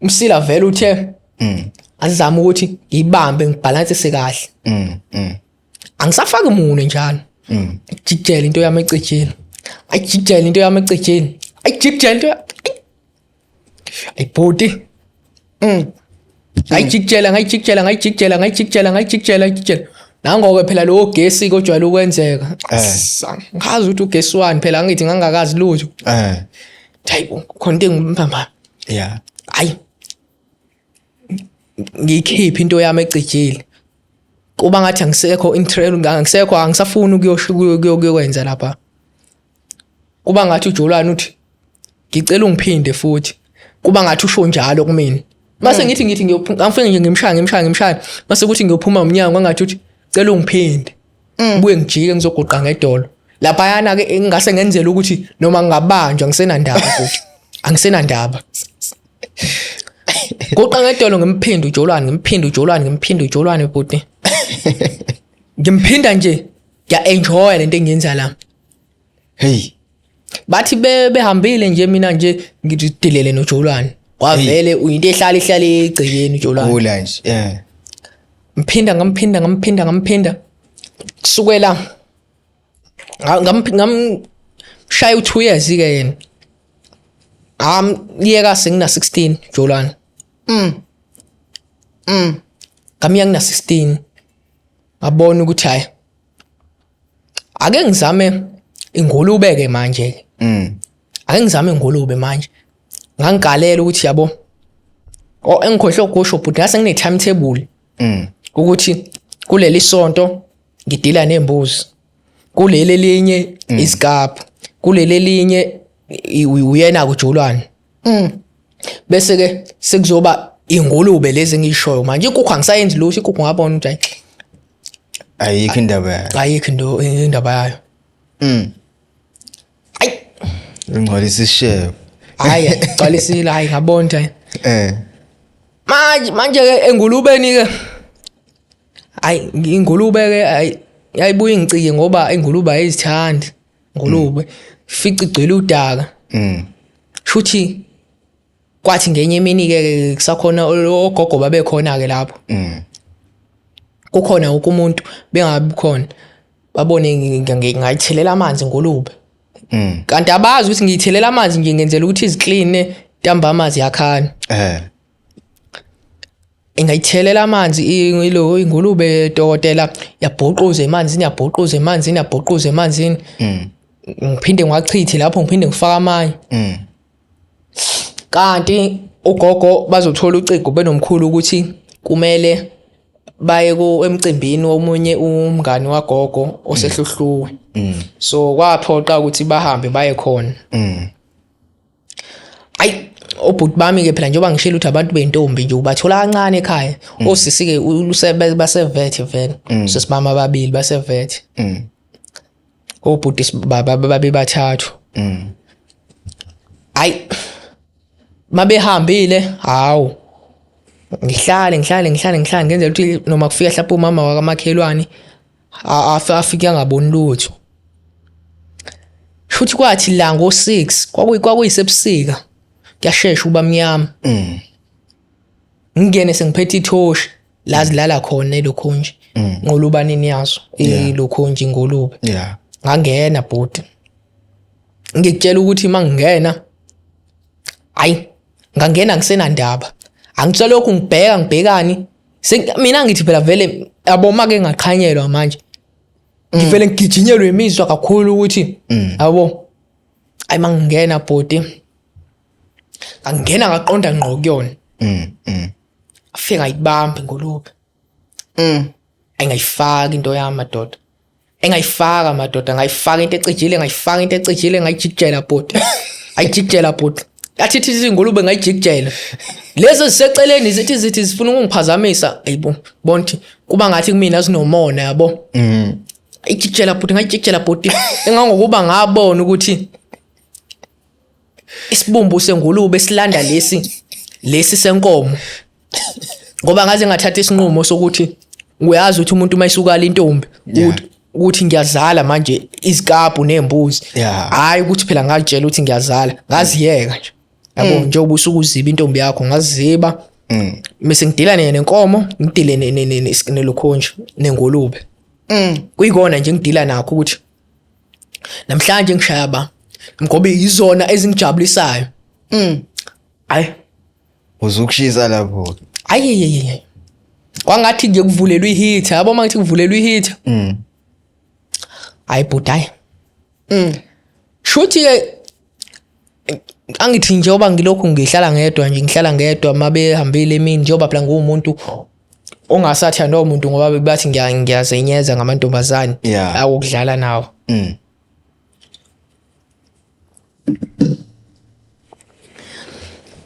Umsila vele uthe azama ukuthi ngibambe ngibhalansise kahle. Angisafaki munwe njalo. Jikjela into yami ecijile. Ayijikjela into yami ecijile. Ayijikjela into. Ayibhuti. Ngayijikjela ngayijikjela ngayijikjela ngayijikjela ngayijikjela ngayijikjela. Nangoke phela lowo gesi kojwayele ukwenzeka. Ngazi ukuthi ugesi wani phela angithi ngangakazi lutho. Hayi khona into engimbamba. Yeah. Hayi. Ngiyikhiphe into yami ecijile. Kuba ngathi angisekho interest angisekho angisafuni ukuyosho kuyokwenza lapha. Kuba ngathi uJolwane uthi ngicela ungiphinde futhi. Kuba ngathi usho njalo kumina. Mase ngithi ngiyophuma ngifike nje ngimshaya ngimshaya ngimshaya mase kuthi ngiyophuma umnyango ngathi uthi cela ungiphinde. Buye ngijike ngizoguqa ngedolo. Laphayana ke ngingase ngenzela ukuthi noma ngingabanjwa ngisenandaba futhi. Angisenandaba. Guqa ngedolo ngimphinde uJolwane ngimphinde uJolwane ngimphinde uJolwane bhuti. Ngimphinda nje ngiya enjoy lento engiyenza la. Hey. Bathi behambile nje mina nje ngidilele noJolwane. Kwavele uyinto ehlala ihlala egcekeni uJolwane. Kula nje. Yeah. Mphinda ngamphinda ngamphinda ngamphinda. Kusukela ngamshaya u2 years ke yena. Ngamyeka sengina 16 Jolwane. Ngamyeka ngina 16. Ngabona ukuthi hayi ake ngizame ingulube ke manje. Ake ngizame ingulube manje. Ngangigalela ukuthi yabo oh engikhohlwe ukusho but ngase ngine timetable. Ukuthi kuleli sonto ngidila nembuzi. Kuleli elinye isikaphu. Kuleli elinye uyena kujolwane. Bese ke sekuzoba ingulube lezi engishoyo manje inkukhu angisayenzi lutho inkukhu ngabona ukuthi ayikho indaba yayo. Ayikho into indaba yayo. Ayi ngcwalisa isishebo. Hayi ngcwalisile hayi ngabona ukuthi Manje ke engulubeni ke hayi ingulube ke hayi yayibuye ingicike ngoba ingulube ayizithandi. Ingulube fica igcwele udaka. Shuthi kwathi ngenye imini ke kusakhona ogogo babekhona ke lapho. Kukhona wonke umuntu bengabi khona. Babone ngayithelela amanzi ingulube. Kanti abazi ukuthi ngiyithelela amanzi nje ngenzela ukuthi izikline ntambama ziyakhanya. Ingayithelela amanzi ilo ingulube dokotela yabhuquza emanzini yabhuquza emanzini yabhuquza emanzini. Ngiphinde ngiwachithe lapho ngiphinde ngifake amanye. Kanti ugogo bazothola ucingo benomkhulu ukuthi kumele baye ku emcimbini womunye umngani wagogo osehluhluwe. So kwaphoqa ukuthi bahambe baye khona. Ayi obhuti bami ke phela njengoba ngishilo ukuthi abantu bentombi nje ubathola kancane ekhaya. Osisi ke basevethe vele. Sesibama ababili basevethe. Obhuti babe bathathu. Ayi mabehambile hawu ngihlale ngihlale ngihlale ngihlale ngenzela ukuthi noma kufika mhlawumbe umama wakamakhelwane afike angaboni lutho. Shuthi kwathi la ngo-6 kwakuyisebusika kuyashesha ukuba mnyama. Ngingene sengiphethe ithoshi la zilala khona elokhunje ngolubanini yazo ilokhunje ingulube. Ngangena bhuti. Ngikutshela ukuthi mangingena hayi ngangena ngisenandaba. Angiselokhu ngibheka ngibhekani mina ngithi phela vele yabo make ngaqhanyelwa manje. Ngivele ngigijinyelwe imizwa kakhulu ukuthi yabo ayi mangingena bhuti ngangena ngaqonda ngqo kuyona. Afike ngayibamba ingulube. Engayifaka into yami madoda. Engayifaka madoda ngayifaka into ecijile ngayifaka into ecijile ngayijikijela bhuti. Ayijikijela bhuti. Yathi ithi ingulube ngayijikijela. Lezi eziseceleni zithi zithi zifuna ukungiphazamisa. Ayibo, bona ukuthi kuba ngathi kumina zinomona yabo. Ijikijela bhuti ngayijikijela bhuti engangokuba ngabona ukuthi isibumbu sengulube silanda lesi lesi senkomo. Ngoba ngaze ngathatha isinqumo sokuthi uyazi ukuthi umuntu uma esukala intombi ukuthi ngiyazala manje izikapu nezimbuzi. Hayi ukuthi phela ngalitshela ukuthi ngiyazala, ngaziyeka nje. Yabo njengoba usuke uziba intombi yakho ngaziba. Bese ngidila nenkomo, ngidile nelokhonje nengulube. Kuyikona nje ngidila nakho ukuthi namhlanje ngishaya ba ngoba yizona ezingijabulisayo. Hayi uzukushisa lapho. Ayi kwangathi nje kuvulelwe iheater, yabo mangithi kuvulelwe iheater. Hayi bhuti hayi. Shuthi ke angithi njengoba ngilokhu ngihlala ngedwa nje ngihlala ngedwa mabehambile emini njengoba phela nguwumuntu ongasathandwa umuntu ngoba bathi ngiyazenyeza ngamantombazane awokudlala nawo.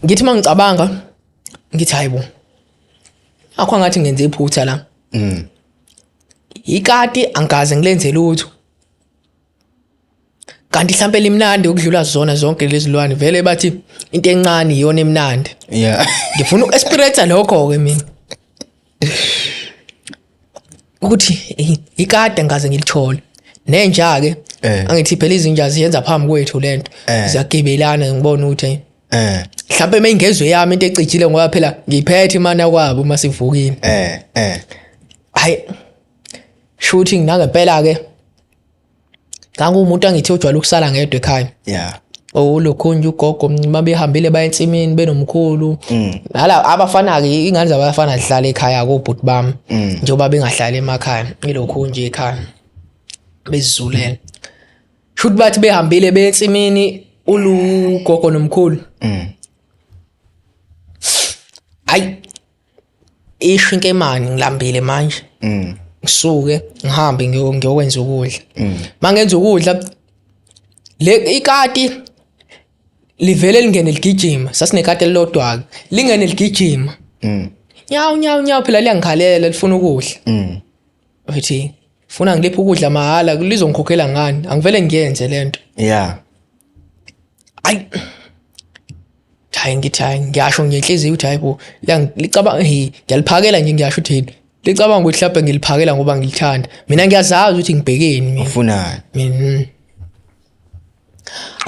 Ngithi mangicabanga ngithi hayibo akho ngathi ngenze iphutha la. Ikati angikaze ngilenze lutho. Kanti mhlambe limnandi ukudlula zona zonke lezi lwane vele bathi into encane iyona emnandi. Ngifuna uku-experience lokho ke mina. Ukuthi ikade ngaze ngilithole. Nenja ke angithi phela izinja ziyenza phambi kwethu lento. Ziyagibelana ngibona ukuthi mhlambe meyingezwe yami into ecijile ngoba phela ngiphethe imana kwabo uma sivukile. Hayi shooting nangempela ke ngangumuntu angithi ojwayele ukusala ngedwa ekhaya. Ulokhu nje ugogo mabehambile baye ensimini benomkhulu. Nala abafana ke ingane zabafana zihlala ekhaya kobhuti bami njengoba bengahlali emakhaya ilokhu nje ekhaya bezizulela. Shuthi bathi behambile beye ensimini ulugogo nomkhulu. Hayi isho inkemane ngilambile manje. Ngisuke ngihambe ngiyokwenza ukudla. Mangenza ukudla le ikati livele lingene ligijima, sasinekati elilodwa ke. Lingene ligijima. Nyawu nyawu nyawu phela liyangikhalela lifuna ukudla. Uthi funa ngiliphe ukudla mahhala lizongikhokhela ngani? Angivele ngiyenze lento. Ayi hayi ngithi hayi ngiyasho ngenhliziyo ukuthi hayi bo licabanga hey ngiyaliphakela nje ngiyasho ukuthi licabanga ukuthi mhlawumbe ngiliphakela ngoba ngilithanda. Mina ngiyazazi ukuthi ngibhekeni mina. Ufunani? Mina.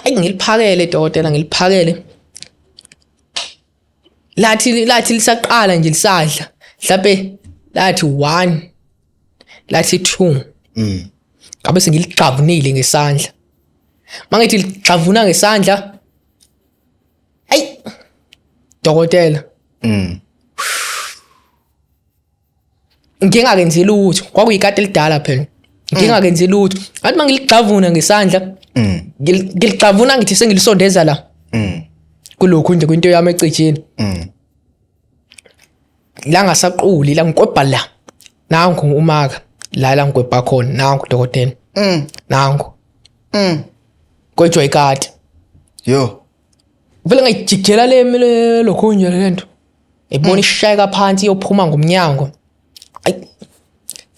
Ayi ngiliphakele dokotela ngiliphakele. Lathi lisaqala nje lisadla. Mhlawumbe lathi 1 lathi 2. Ngabe sengiligxavunile ngesandla. Mangithi ligxavuna ngesandla ayi dokotela. Ngingakenzi lutho, kwakuyikati elidala phela. Ngingakenzi lutho. Athi mangiligxavuna ngesandla, ngiligxavuna ngithi sengilisondeza la. Kulokhu nje kwinto yami ecijile. La ngasaquli la ngikwebha la. Nangu umaka la la ngikwebha khona, nangu dokotela. Nangu. Kwejwa ikati. Yo. Vele ngayijikijela le lokho nje lento. Ibona ishayeka phansi iyophuma ngomnyango. Ayi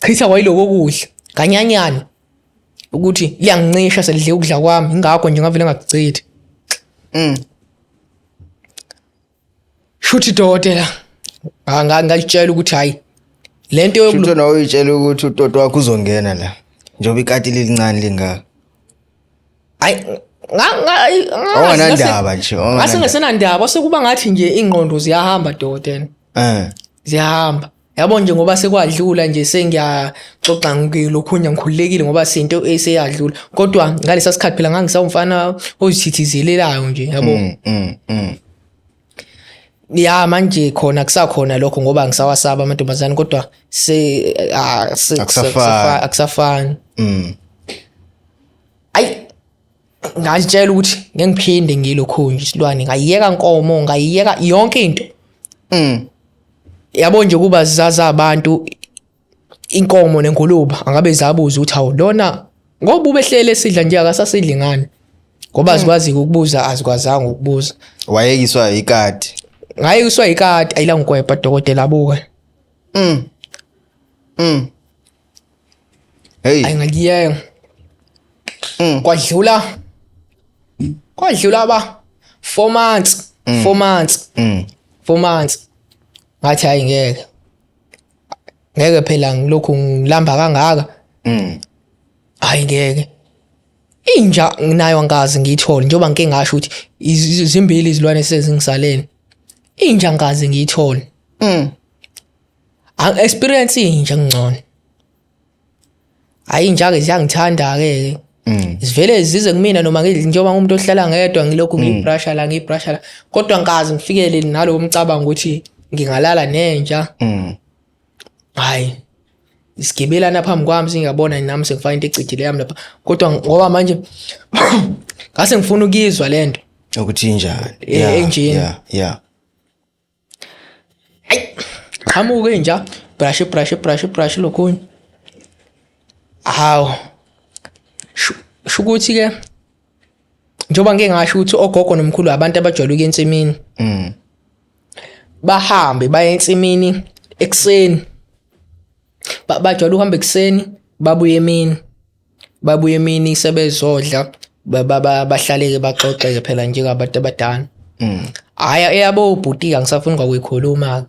chitha kwayiloko kudla kanyanyana ukuthi liyangincisha selidle ukudla kwami ingakho nje ngavele ngakuchithi. Shuthi dokotela ngangitshela ukuthi hayi lento yokuthi nawe uyitshela ukuthi utoto wakho uzongena la njengoba ikati lilincane lingaka. Hayi onganandaba nje ngase ngesenandaba sekuba ngathi nje ingqondo ziyahamba dokotela. Ziyahamba. Yabo nje ngoba sekwadlula nje sengiyaxoxa ngilokhunya ngikhululekile ngoba sinto eseyadlula. Kodwa ngalesa sikhathi phela ngangisawumfana ozithithizelelayo nje yabo. Ya manje khona kusakhona lokho ngoba ngisawasaba amantombazane kodwa se akusafani. Akusafani. Ayi ngazitshela ukuthi ngeke ngiphinde ngilokhu nje isilwane ngayiyeka nkomo ngayiyeka yonke into. Yabo nje kuba zaza abantu inkomo nengulube angabe zabuza ukuthi hawu lona ngoba ubehlele esidla nje akasasidli ngani. Ngoba azikwazi ukubuza, azikwazanga ukubuza. Wayekiswa ikati. Ngayekiswa ikati ayilangikwebha dokotela buka. Hey. Ayingakuyeka. Kwadlula ba 4 months, 4 months. 4 months. Ngathi hayi ngeke. Ngeke phela ngilokhu ngilamba kangaka. Hayi ngeke. Inja nginayo angazi ngiyithole njengoba ngike ngasho ukuthi zimbili izilwane sezingisalele. Inja angazi ngiyithole. Ang experience inja ngcono. Hayi inja ke ziyangithanda ke. Zivele zize kumina noma njengoba ngumuntu ohlala ngedwa ngilokhu ngiyibrusha la ngiyibrusha la. Kodwa ngikaze ngifikele nalowo mcabango ukuthi ngingalala nenja. Hayi. Sigibelana phambi kwami singabona nami sengifaka into ecijile yami lapha. Kodwa ngoba manje ngase ngifuna ukuyizwa lento. Ukuthi injani? Enjini. Yeah. Qhamuka inja brush brush brush brush lokhunye. Hawu. Shukuthi ke njengoba ngike ngasho ukuthi ogogo nomkhulu abantu abajwayele ukuya ensimini. Bahambe baye ensimini ekuseni. Bajwayele ukuhamba ekuseni babuye emini. Babuye emini sebezodla bahlale ke baxoxe ke phela njengabantu abadala. Hhayi eyabo ubhuti angisafuni kwakuyikhuluma.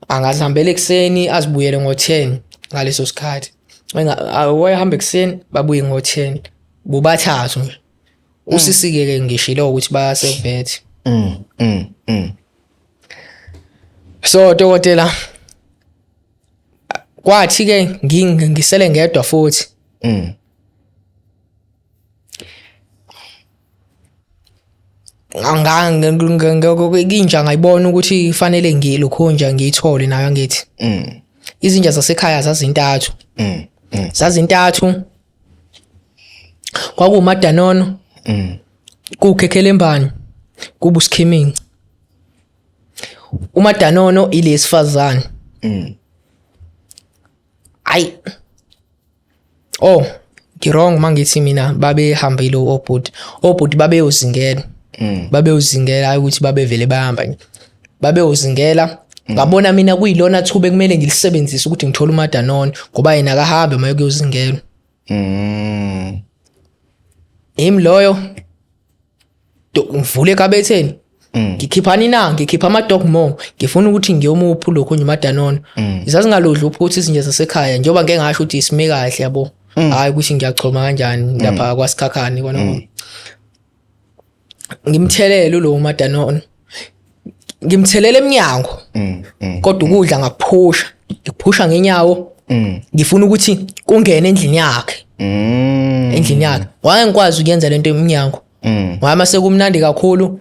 Angazihambela ekuseni azibuyele ngo-10 ngaleso sikhathi. Wayehamba ekuseni babuye ngo-10. Bobathathu nje. Usisi-ke ke ngishilo ukuthi bayasevet. So dokotela kwathi ke ngisele ngedwa futhi. Inja ngayibona ukuthi fanele ngilokhu nje ngiyithole nayo ngithi. Izinja zasekhaya zazintathu. Zazintathu. Kwakuwumadanono. Kukhekhelembani. Kubusikhiminci. Umadanono ilesifazane. Ayi. Oh, ngi-wrong mangithi mina babehambile obhuti. Obhuti babeyozingela. Babeyozingela hayi ukuthi babevele bayahamba nje. Babeyozingela. Ngabona mina kuyilona thuba ekumele ngilisebenzise ukuthi ngithole umadanono ngoba yena akahambe uma kuyozingela. Yimi loyo ngivule ekabetheni. Ngikhiphani na? Ngikhipha ama dog more. Ngifuna ukuthi ngiyomupha lokhu nje umadanono. Zazingaludli uphuthu izinja zasekhaya njengoba ngeke ngasho ukuthi isime kahle yabo. Hayi ukuthi ngiyachoma kanjani lapha kwasikhakhane kona. Ngimthelele lo umadanono. Ngimthelele eminyango. Kodwa ukudla ngakuphusha. Ngikuphusha ngenyawo. Ngifuna ukuthi kungene endlini yakhe. Endlini yakhe. Wangengikwazi ukuyenza lento eminyango. Ngoba mase kumnandi kakhulu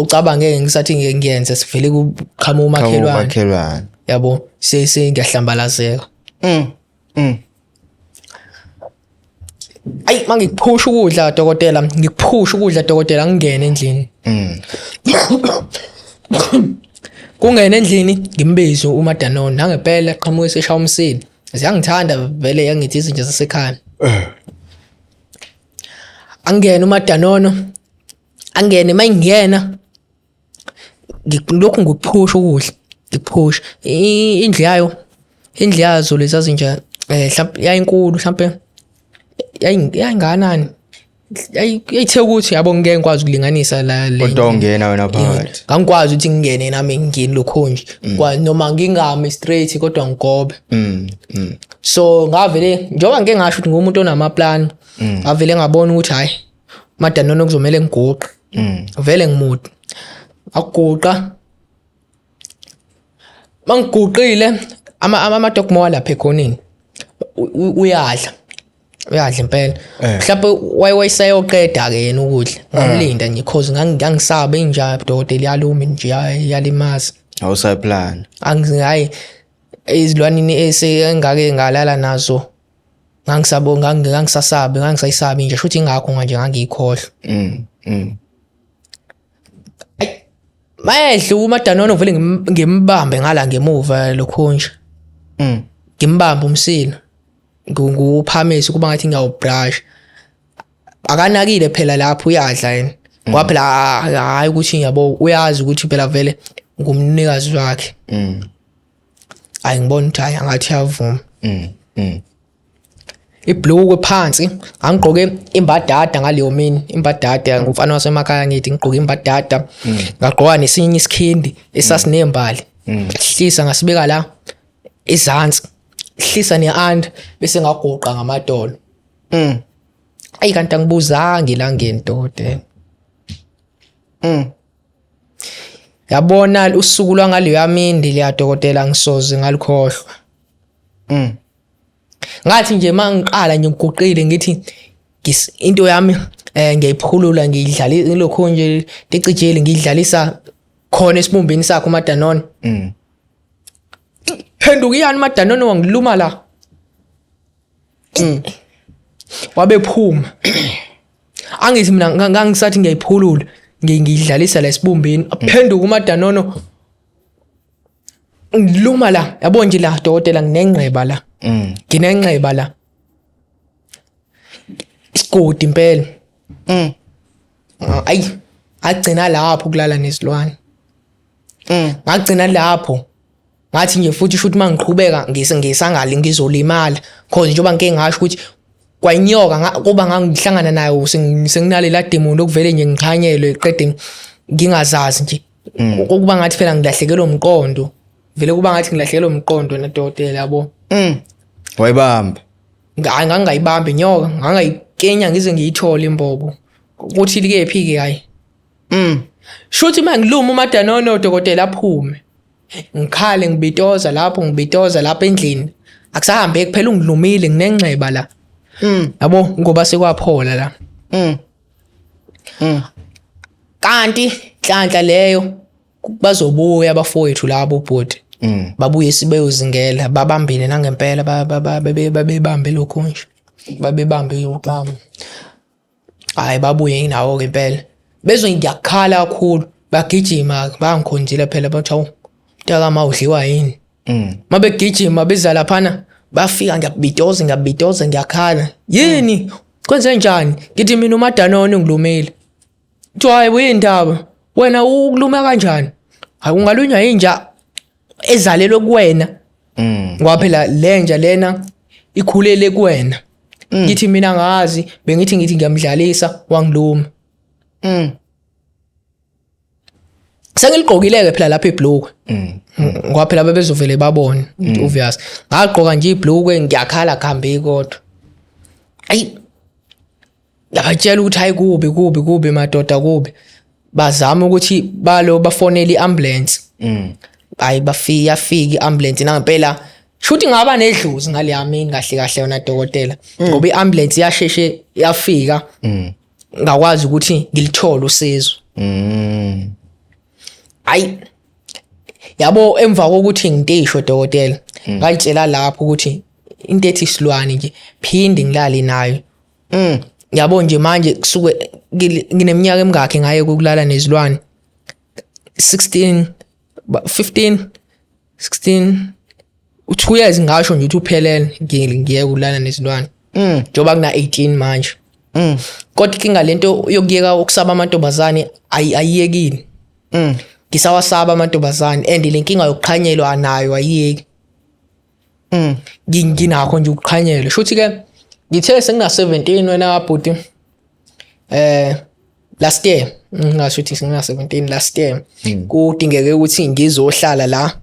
ucabange ngisathi ngiyenze sivele kuqhamuka umakhelwane. Umakhelwane. Yabo sese ngiyahlambalazeka. Ayi mangikuphusha ukudla dokotela, ngikuphusha ukudla dokotela ngingene endlini. Kungene endlini ngimbize uMadanono nangempela qhamuke seshaya umsini. Ziyangithanda vele yangithi izinja zasekhaya. Angene uMadanono. Angene mayingena ngilokhu ngikuphusha ukudla, ngikuphusha. Indlu yayo, indlu yazo lezi zinja mhlawumbe yayinkulu mhlampe yayingakanani? Yayithe ukuthi yabo ngeke ngikwazi ukulinganisa la le. Kodwa ungena wena phakathi. Ngangikwazi ukuthi ngingene nami ngingene lokho nje. Kwa noma ngingami straight kodwa ngigobe. So ngavele njengoba ngike ngasho ukuthi ngumuntu onama plan, ngavele ngabona ukuthi hayi Madanono kuzomela ngiguqe. Vele ngimude. Akuguqa. Mangiguqile ama dog mowa lapha ekhoneni. Uyadla. Uyadla impela. Mhlawumbe wayesayoqeda ke yena ukudla. Ngamlinda nje cause ngangisaba inja dokotela iyaluma nje iyalimaza. Awusayiplan. Angihayi izilwaneni esengake ngalala nazo. Ngangisabo ngangisasabi ngangisayisabi nje shuthi ingakho manje ngangiyikhohlwa. Mayedla uMadanono vele ngimbambe ngala ngemuva lokho nje. Ngimbambe umsila. Nguwuphamise kuba ngathi ngiyawubrush. Akanakile phela lapho uyadla yena. Ngoba phela hayi ukuthi yabo uyazi ukuthi phela vele ngumnikazi wakhe. Hayi ngibona ukuthi hayi angathi uyavuma. Ibhlukwe phansi ngangigqoke imbadada ngaleyo mini, imbadada ngumfana wasemakhaya ngithi ngigqoke imbadada. Ngagqoka nesinye isikhindi esasinembali. Hlisa ngasibeka la ezansi. Hlisa ne-under bese ngaguqa ngamadolo. Ayi kanti angibuzanga elangeni dokotela. Yabona usuku lwangaleya mini leya dokotela ngisoze ngalukhohlwa. Ngathi nje mangiqala nje ngiguqile ngithi into yami ngiyayiphulula ngiyidlalisa lokho nje ndicijeli ngiyidlalisa khona esibumbini sakho uMadanone. Phenduka iyani uMadanone wangiluma la. Wabe phuma. Angithi mina ngangisathi ngiyayiphulula ngiyidlalisa la esibumbini. Phenduka uMadanono ngiluma la, yabo nje la dokotela nginenxeba la. Nginenxeba la. Isigodi impela. Ayi agcina lapho ukulala nesilwane. Ngagcina lapho. Ngathi nje futhi shuthi mangiqhubeka ngisangali ngizolimala cause njengoba ngike ngasho ukuthi kwayinyoka kuba ngangihlangana nayo senginale la demon lokuvele nje ngiqhanyelwe qede ngingazazi nje. Ukuba ngathi phela ngilahlekelwe umqondo. Vele kuba ngathi ngilahlekelwe umqondo nadokotela yabo. Wayibamba. Ngangingayibamba inyoka, ngangayikenya ngize ngiyithole imbobo. Ukuthi likephi ke hayi. Shuthi mangiluma uMadanono dokotela aphume. Ngikhale ngibitoza lapho ngibitoza lapha endlini. Akusahambeki phela ungilumile nginenxeba la. Yabo ngoba sekwaphola la. Kanti nhlanhla leyo bazobuya abafowethu labo bhuti. Babuye sibeyozingela babambile nangempela babebambe lokho nje. Babebambe uxamu. Hayi babuye nawo ke impela. Bezwe ngiyakhala kakhulu bagijima bangikhonzile phela bathi hawu mntakama udliwa yini. Mabegijima beza laphana bafika ngiyabitoza ngiyabitoza ngiyakhala. Yini? Kwenze njani? Ngithi mina uMadanone ngilumile. Kuthiwa hayi uyindaba. Wena ukuluma kanjani? Hayi ungalunywa inja ezalelwe kuwena. Ngoba phela lenja lena ikhulele kuwena. Ngithi mina ngazi bengithi ngithi ngiyamdlalisa wangiluma. Sengiligqokile ke phela lapha ibhlukwe. Ngoba phela bebezovele babone obvious. Ngagqoka nje ibhlukwe ngiyakhala kuhambe kodwa. Ayi ngabatshela ukuthi hayi kubi kubi kubi madoda kubi. Bazama ukuthi balo bafonele iambulance. Hayi bafika yafika iambulance nangempela shuthi ngaba nedlozi ngaleya mini kahle kahle yona dokotela. Ngoba iambulance yasheshe yafika. Ngakwazi ukuthi ngilithole usizo. Hayi yabo emva kokuthi ngitishwe dokotela ngayitshela lapho ukuthi into ethi isilwane nje phinde ngilale nayo. Yabo nje manje kusuke ngineminyaka emingakhi ngaye ukulala nezilwane 16 15 16 u2 years ngasho nje ukuthi uphelele ngiye ukulala nezilwane. Njengoba kuna 18 manje. Kodwa inkinga lento yokuyeka ukusaba amantombazane ayiyekile. Ngisawasaba amantombazane and lenkinga yokuqhanyelwa anayo ayiyeki. Nginakho nje ukuqhanyelwa. Shuthi ke ngithe sengina 17 wena bhuti. Last year ngingasho ukuthi sengina 17 last year. Kudingeke ukuthi ngizohlala la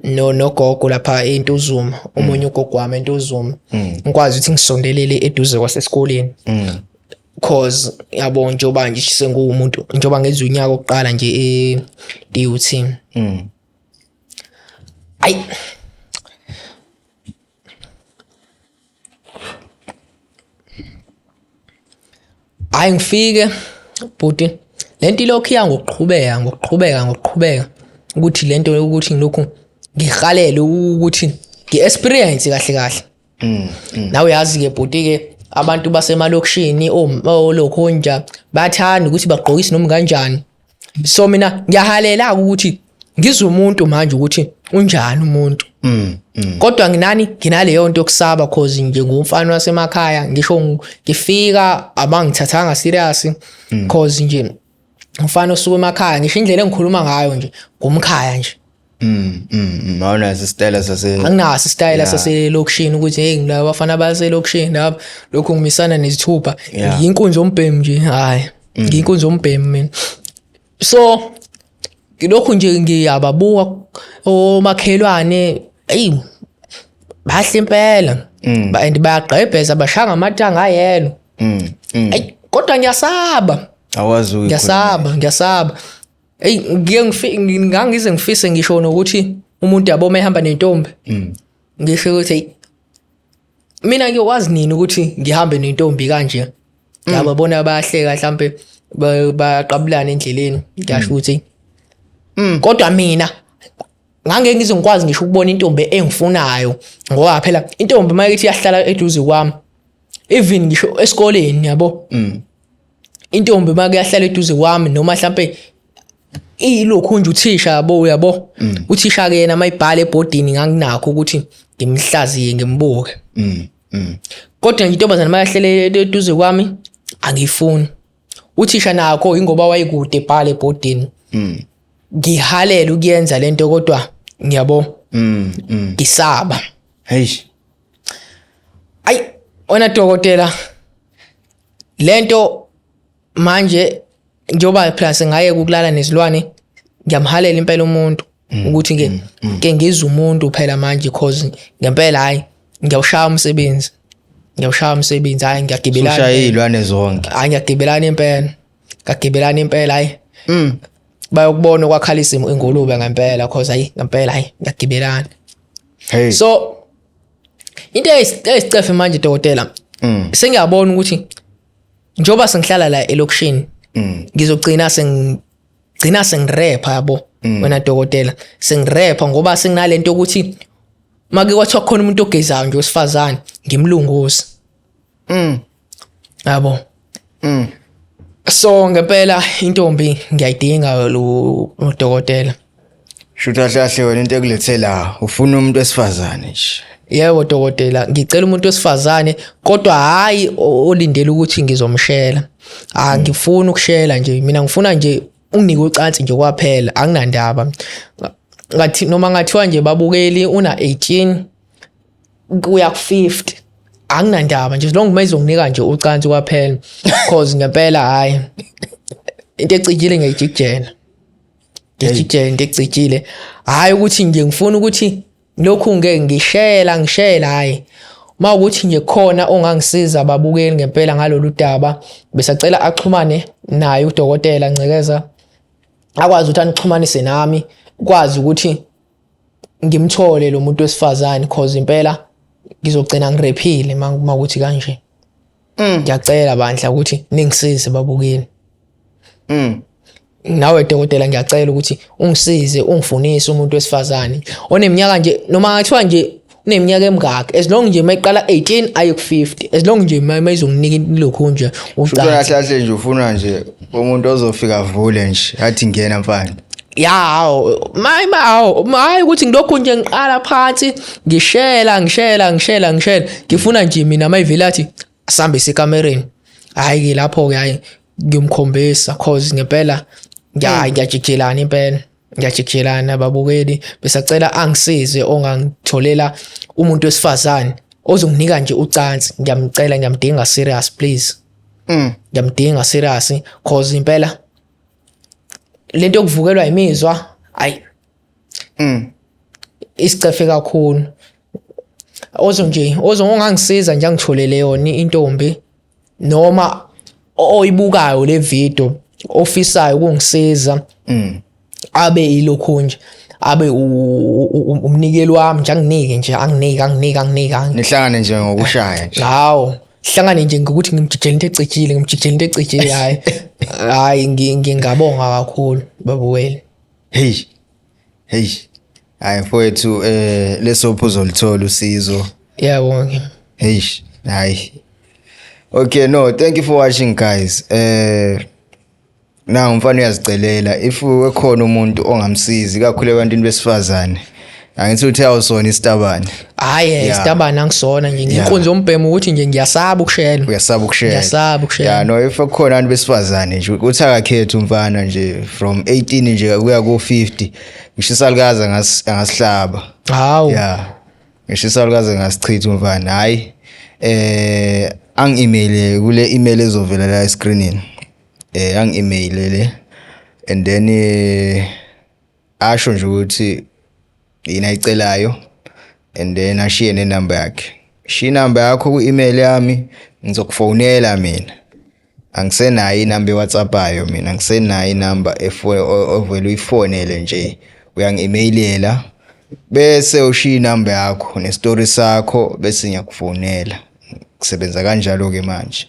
no nogogo lapha eNtuzuma, omunye ugogo wami eNtuzuma. Ngikwazi ukuthi ngisondelele eduze kwasesikoleni. Cause yabo njengoba nje sengumuntu njengoba ngenza unyaka oqala nje e-DUT. Ayi hayi ngifike bhuti lento ilokhu iya ngokuqhubeka ngokuqhubeka ngokuqhubeka ukuthi lento ukuthi ngilokhu ngihalele ukuthi ngi-experience kahle kahle. Nawe uyazi ke bhuti ke abantu basemalokishini olokhonja bathanda ukuthi bagqokise noma kanjani. So mina ngiyahalela ukuthi Ngizwe umuntu manje ukuthi unjani umuntu. Kodwa nginani, nginaleyo nto yokusaba, cause nje ngumfana wasemakhaya, ngisho ngifika abangithathanga serious, cause nje umfana osuka emakhaya, ngisho indlela engikhuluma ngayo nje ngumkhaya nje. Awunaso isitayela sase Anginaso isitayela saselokishini ukuthi hey, ngilaba bafana baselokishini lapha, lokhu ngimisana nezithupha. Ngiyinkunzi yombhemu nje, hayi, ngiyinkunzi yombhemu mina. So lokhu nje ngiyababuka omakhelwane, eyi, bahle impela. And bayagqebheza, bashaya ngamatanga ayelo. Eyi, kodwa ngiyasaba. Awazi ukuyikhuluma. Ngiyasaba, ngiyasaba. Eyi, ngike ngangize ngifise ngisho nokuthi umuntu, yabo, uma ehamba nentombi, ngisho ukuthi, "Eyi, mina ngiyokwazi nini ukuthi ngihambe nentombi kanje?" Yabo, bona bayahleka, mhlambe bayaqabulana endleleni, ngiyasho ukuthi, kodwa mina ngangeke ngize ngikwazi ngisho ukubona intombi engifunayo, ngoba phela intombi uma ithi iyahlala eduze kwami, even ngisho esikoleni, yabo, intombi uma kuyahlala eduze kwami, noma mhlambe ilokhu nje uthisha, yabo, uyabo, uthisha ke yena mayibhala ebhodini, nganginakho ukuthi ngimhlaziye, ngimbuke. Kodwa nje intombazane mayahlele eduze kwami, angiyifuni. Uthisha nakho, ingoba wayekude ebhala ebhodini, ngihalela ukuyenza lento, kodwa ngiyabo, ngisaba. Hey. Ayi wena dokotela, lento manje njengoba phela sengaye ukulala nezilwane, ngiyamhalela impela umuntu ukuthi ke ngizwe umuntu phela manje, cause ngempela hayi, ngiyawushaya umsebenzi, ngiyawushaya umsebenzi, hayi, ngiyagibelana. Ushaya izilwane zonke. Hayi, ngiyagibelana impela, ngiyagibelana impela, hayi. Bayokubona okwakhalisa ingulube ngempela, cause hayi, ngempela hayi, ngiyagibelana. Hey. So into eyisicefe manje dokotela, sengiyabona ukuthi njengoba sengihlala la elokishini, ngizogcina sengigcina sengirepha, yabo, wena dokotela, sengirepha ngoba senginalento yokuthi make kwathiwa khona umuntu ogezayo nje wesifazane, ngimlunguzi, yabo. So ngempela intombi ngiyayidinga lo dokotela. Shutha kahle kahle wena into ekulethe la, ufuna umuntu wesifazane nje. Yebo dokotela, ngicela umuntu wesifazane, kodwa hayi olindele ukuthi ngizomshela. Angifuni ukushela nje mina, ngifuna nje unginike ucansi nje kwaphela, anginandaba. Ngathi noma ngathiwa nje, babukeli, una 18 kuya ku 50, anginandaba nje, as long mayizonginika nje ucansi kwaphela, cause ngempela hayi, into ecijile ngiyayijikijela, ngiyajikijela into ecijile. Hayi ukuthi nje ngifuna ukuthi lokhu ngeke ngishela, ngishela, hayi. Uma ukuthi nje khona ongangisiza, babukeli, ngempela ngalolu daba, besacela axhumane naye udokotela Ncekeza, akwazi ukuthi anixhumanise nami, kwazi ukuthi ngimthole lo muntu wesifazane, cause impela ngizogcina ngirephile uma ukuthi kanje. Ngiyacela bandla ukuthi ningisize, babukeli. Nawe dokotela, ngiyacela ukuthi ungisize, ungifunise umuntu wesifazane oneminyaka nje, noma ngathiwa nje uneminyaka emingaki, as long nje mayiqala 18 aye ku 50, as long nje mayizonginika ilokhu nje Shutha ucansi. Kahle kahle nje ufuna nje umuntu ozofika avule nje athi, "Ngena mfana." Ya, hawu, mayi hawu, hayi ukuthi ngilokhu nje ngiqala phansi, ngishela, ngishela, ngishela, ngishela. Ngifuna nje mina mayivele athi asambe sekamereni, hayi ke lapho ke, hayi, ngiyomkhombisa, cause ngempela ngiyajijelana impela, ngiyajijelana. Babukeli, besacela angisize ongangitholela umuntu wesifazane ozonginika nje ucansi. Ngiyamcela, ngiyamdinga serious, please. Ngiyamdinga serious, cause impela lento yokuvukelwa imizwa, ayi, isicefe kakhulu. Ozo nje ozo ongangisiza nje angitholele yona intombi, noma oyibukayo le video ofisayo ukungisiza, abe ilokhu nje, abe umnikeli wami nje, anginike nje, anginike, anginike, anginike, anginike. Nihlangane nje ngokushaya nje. Hawu, hlangane nje ngokuthi ngimjijele into ecijile, ngimjijele into ecijile, hayi hayi, ngingabonga kakhulu, babukeli. Hey. Hey. Hayi mfowethu, lesopho uzolithola usizo. Yebo. Hey, hayi. Okay, no, thank you for watching, guys. Na umfana uyazicelela if ekhona umuntu ongamsiza, ikakhulu ebantwini besifazane. Angithi uthe awusona isitabane. Hhayi, isitabane angisona nje. Nginkunzi yombhemu ukuthi nje ngiyasaba ukushela. Uyasaba ukushela. Ngiyasaba ukushela. Yeah, no, if kukhona abantu besifazane nje, uthi akakhethe umfana nje from 18 nje kuya ku 50, ngisho isalukazi angasihlaba. Hawu. Yeah. Ngisho isalukazi angasichitha umfana. Hayi. Angi-email kule email ezovela la escreenini. Angi-email le and then asho nje ukuthi yini ayicelayo and then ashiye nenamba yakhe. Shiya inamba yakho ku-email yami, ngizokufonela mina. Angisenayo inamba eWhatsApp ayo mina, angisenayo inamba ovele uyifonele nje. Uyangi-emailela bese ushiya inamba yakho nestory sakho bese ngiyakufonela. Kusebenza kanjalo ke manje.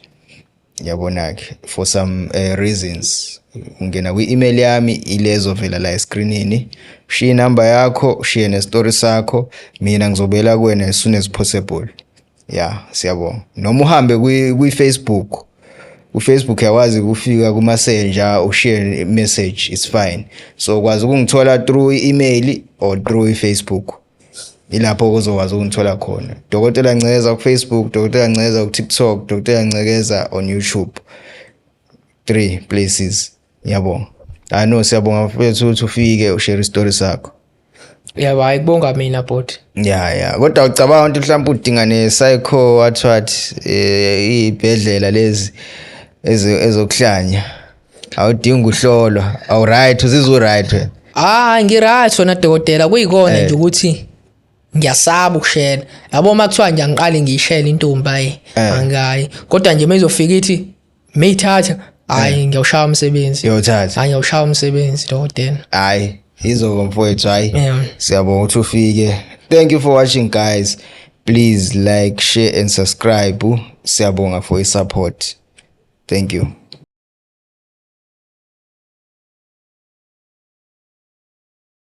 Yabona ke, for some reasons ungena kwi-email yami ilezo vela la escreenini, ushiye inamba yakho, ushiye nestory sakho, mina ngizobuyela kuwena as soon as possible. Yeah, siyabonga. Noma uhambe kwi-Facebook, ku-Facebook uyakwazi ukufika ku-Messenger ushiye message, it's fine. So ukwazi ukungithola through i-email or through i-Facebook, ilapho ozokwazi ukungithola khona. Dokotela Ncekeza ku-Facebook, Dokotela Ncekeza ku-TikTok, Dokotela Ncekeza on YouTube, three places. Ngiyabonga. Hayi no, siyabonga mfethu ukuthi ufike ushare istory sakho. Yabo, hayi, kubonga mina bhuti. Ya, kodwa ucabanga ukuthi mhlawumbe udinga ne-psycho what what, iy'bhedlela lezi ezokuhlanya, awudingi ukuhlolwa, awu-right, uzizwa u-right wena? Hayi, ngi-right wena dokotela, kuyikona nje ukuthi ngiyasaba ukushela. Yabo, uma kuthiwa nje angiqale ngiyishele intombi, hayi, angayi. Kodwa nje mezofika ithi meyithatha, hayi, ngiyawushaya umsebenzi. Uyothatha. Hayi, ngiyawushaya umsebenzi, dokotela. Hayi, yizo mfowethu, hayi. Siyabonga ukuthi ufike. Thank you for watching, guys. Please like, share and subscribe. Siyabonga for i-support. Thank you.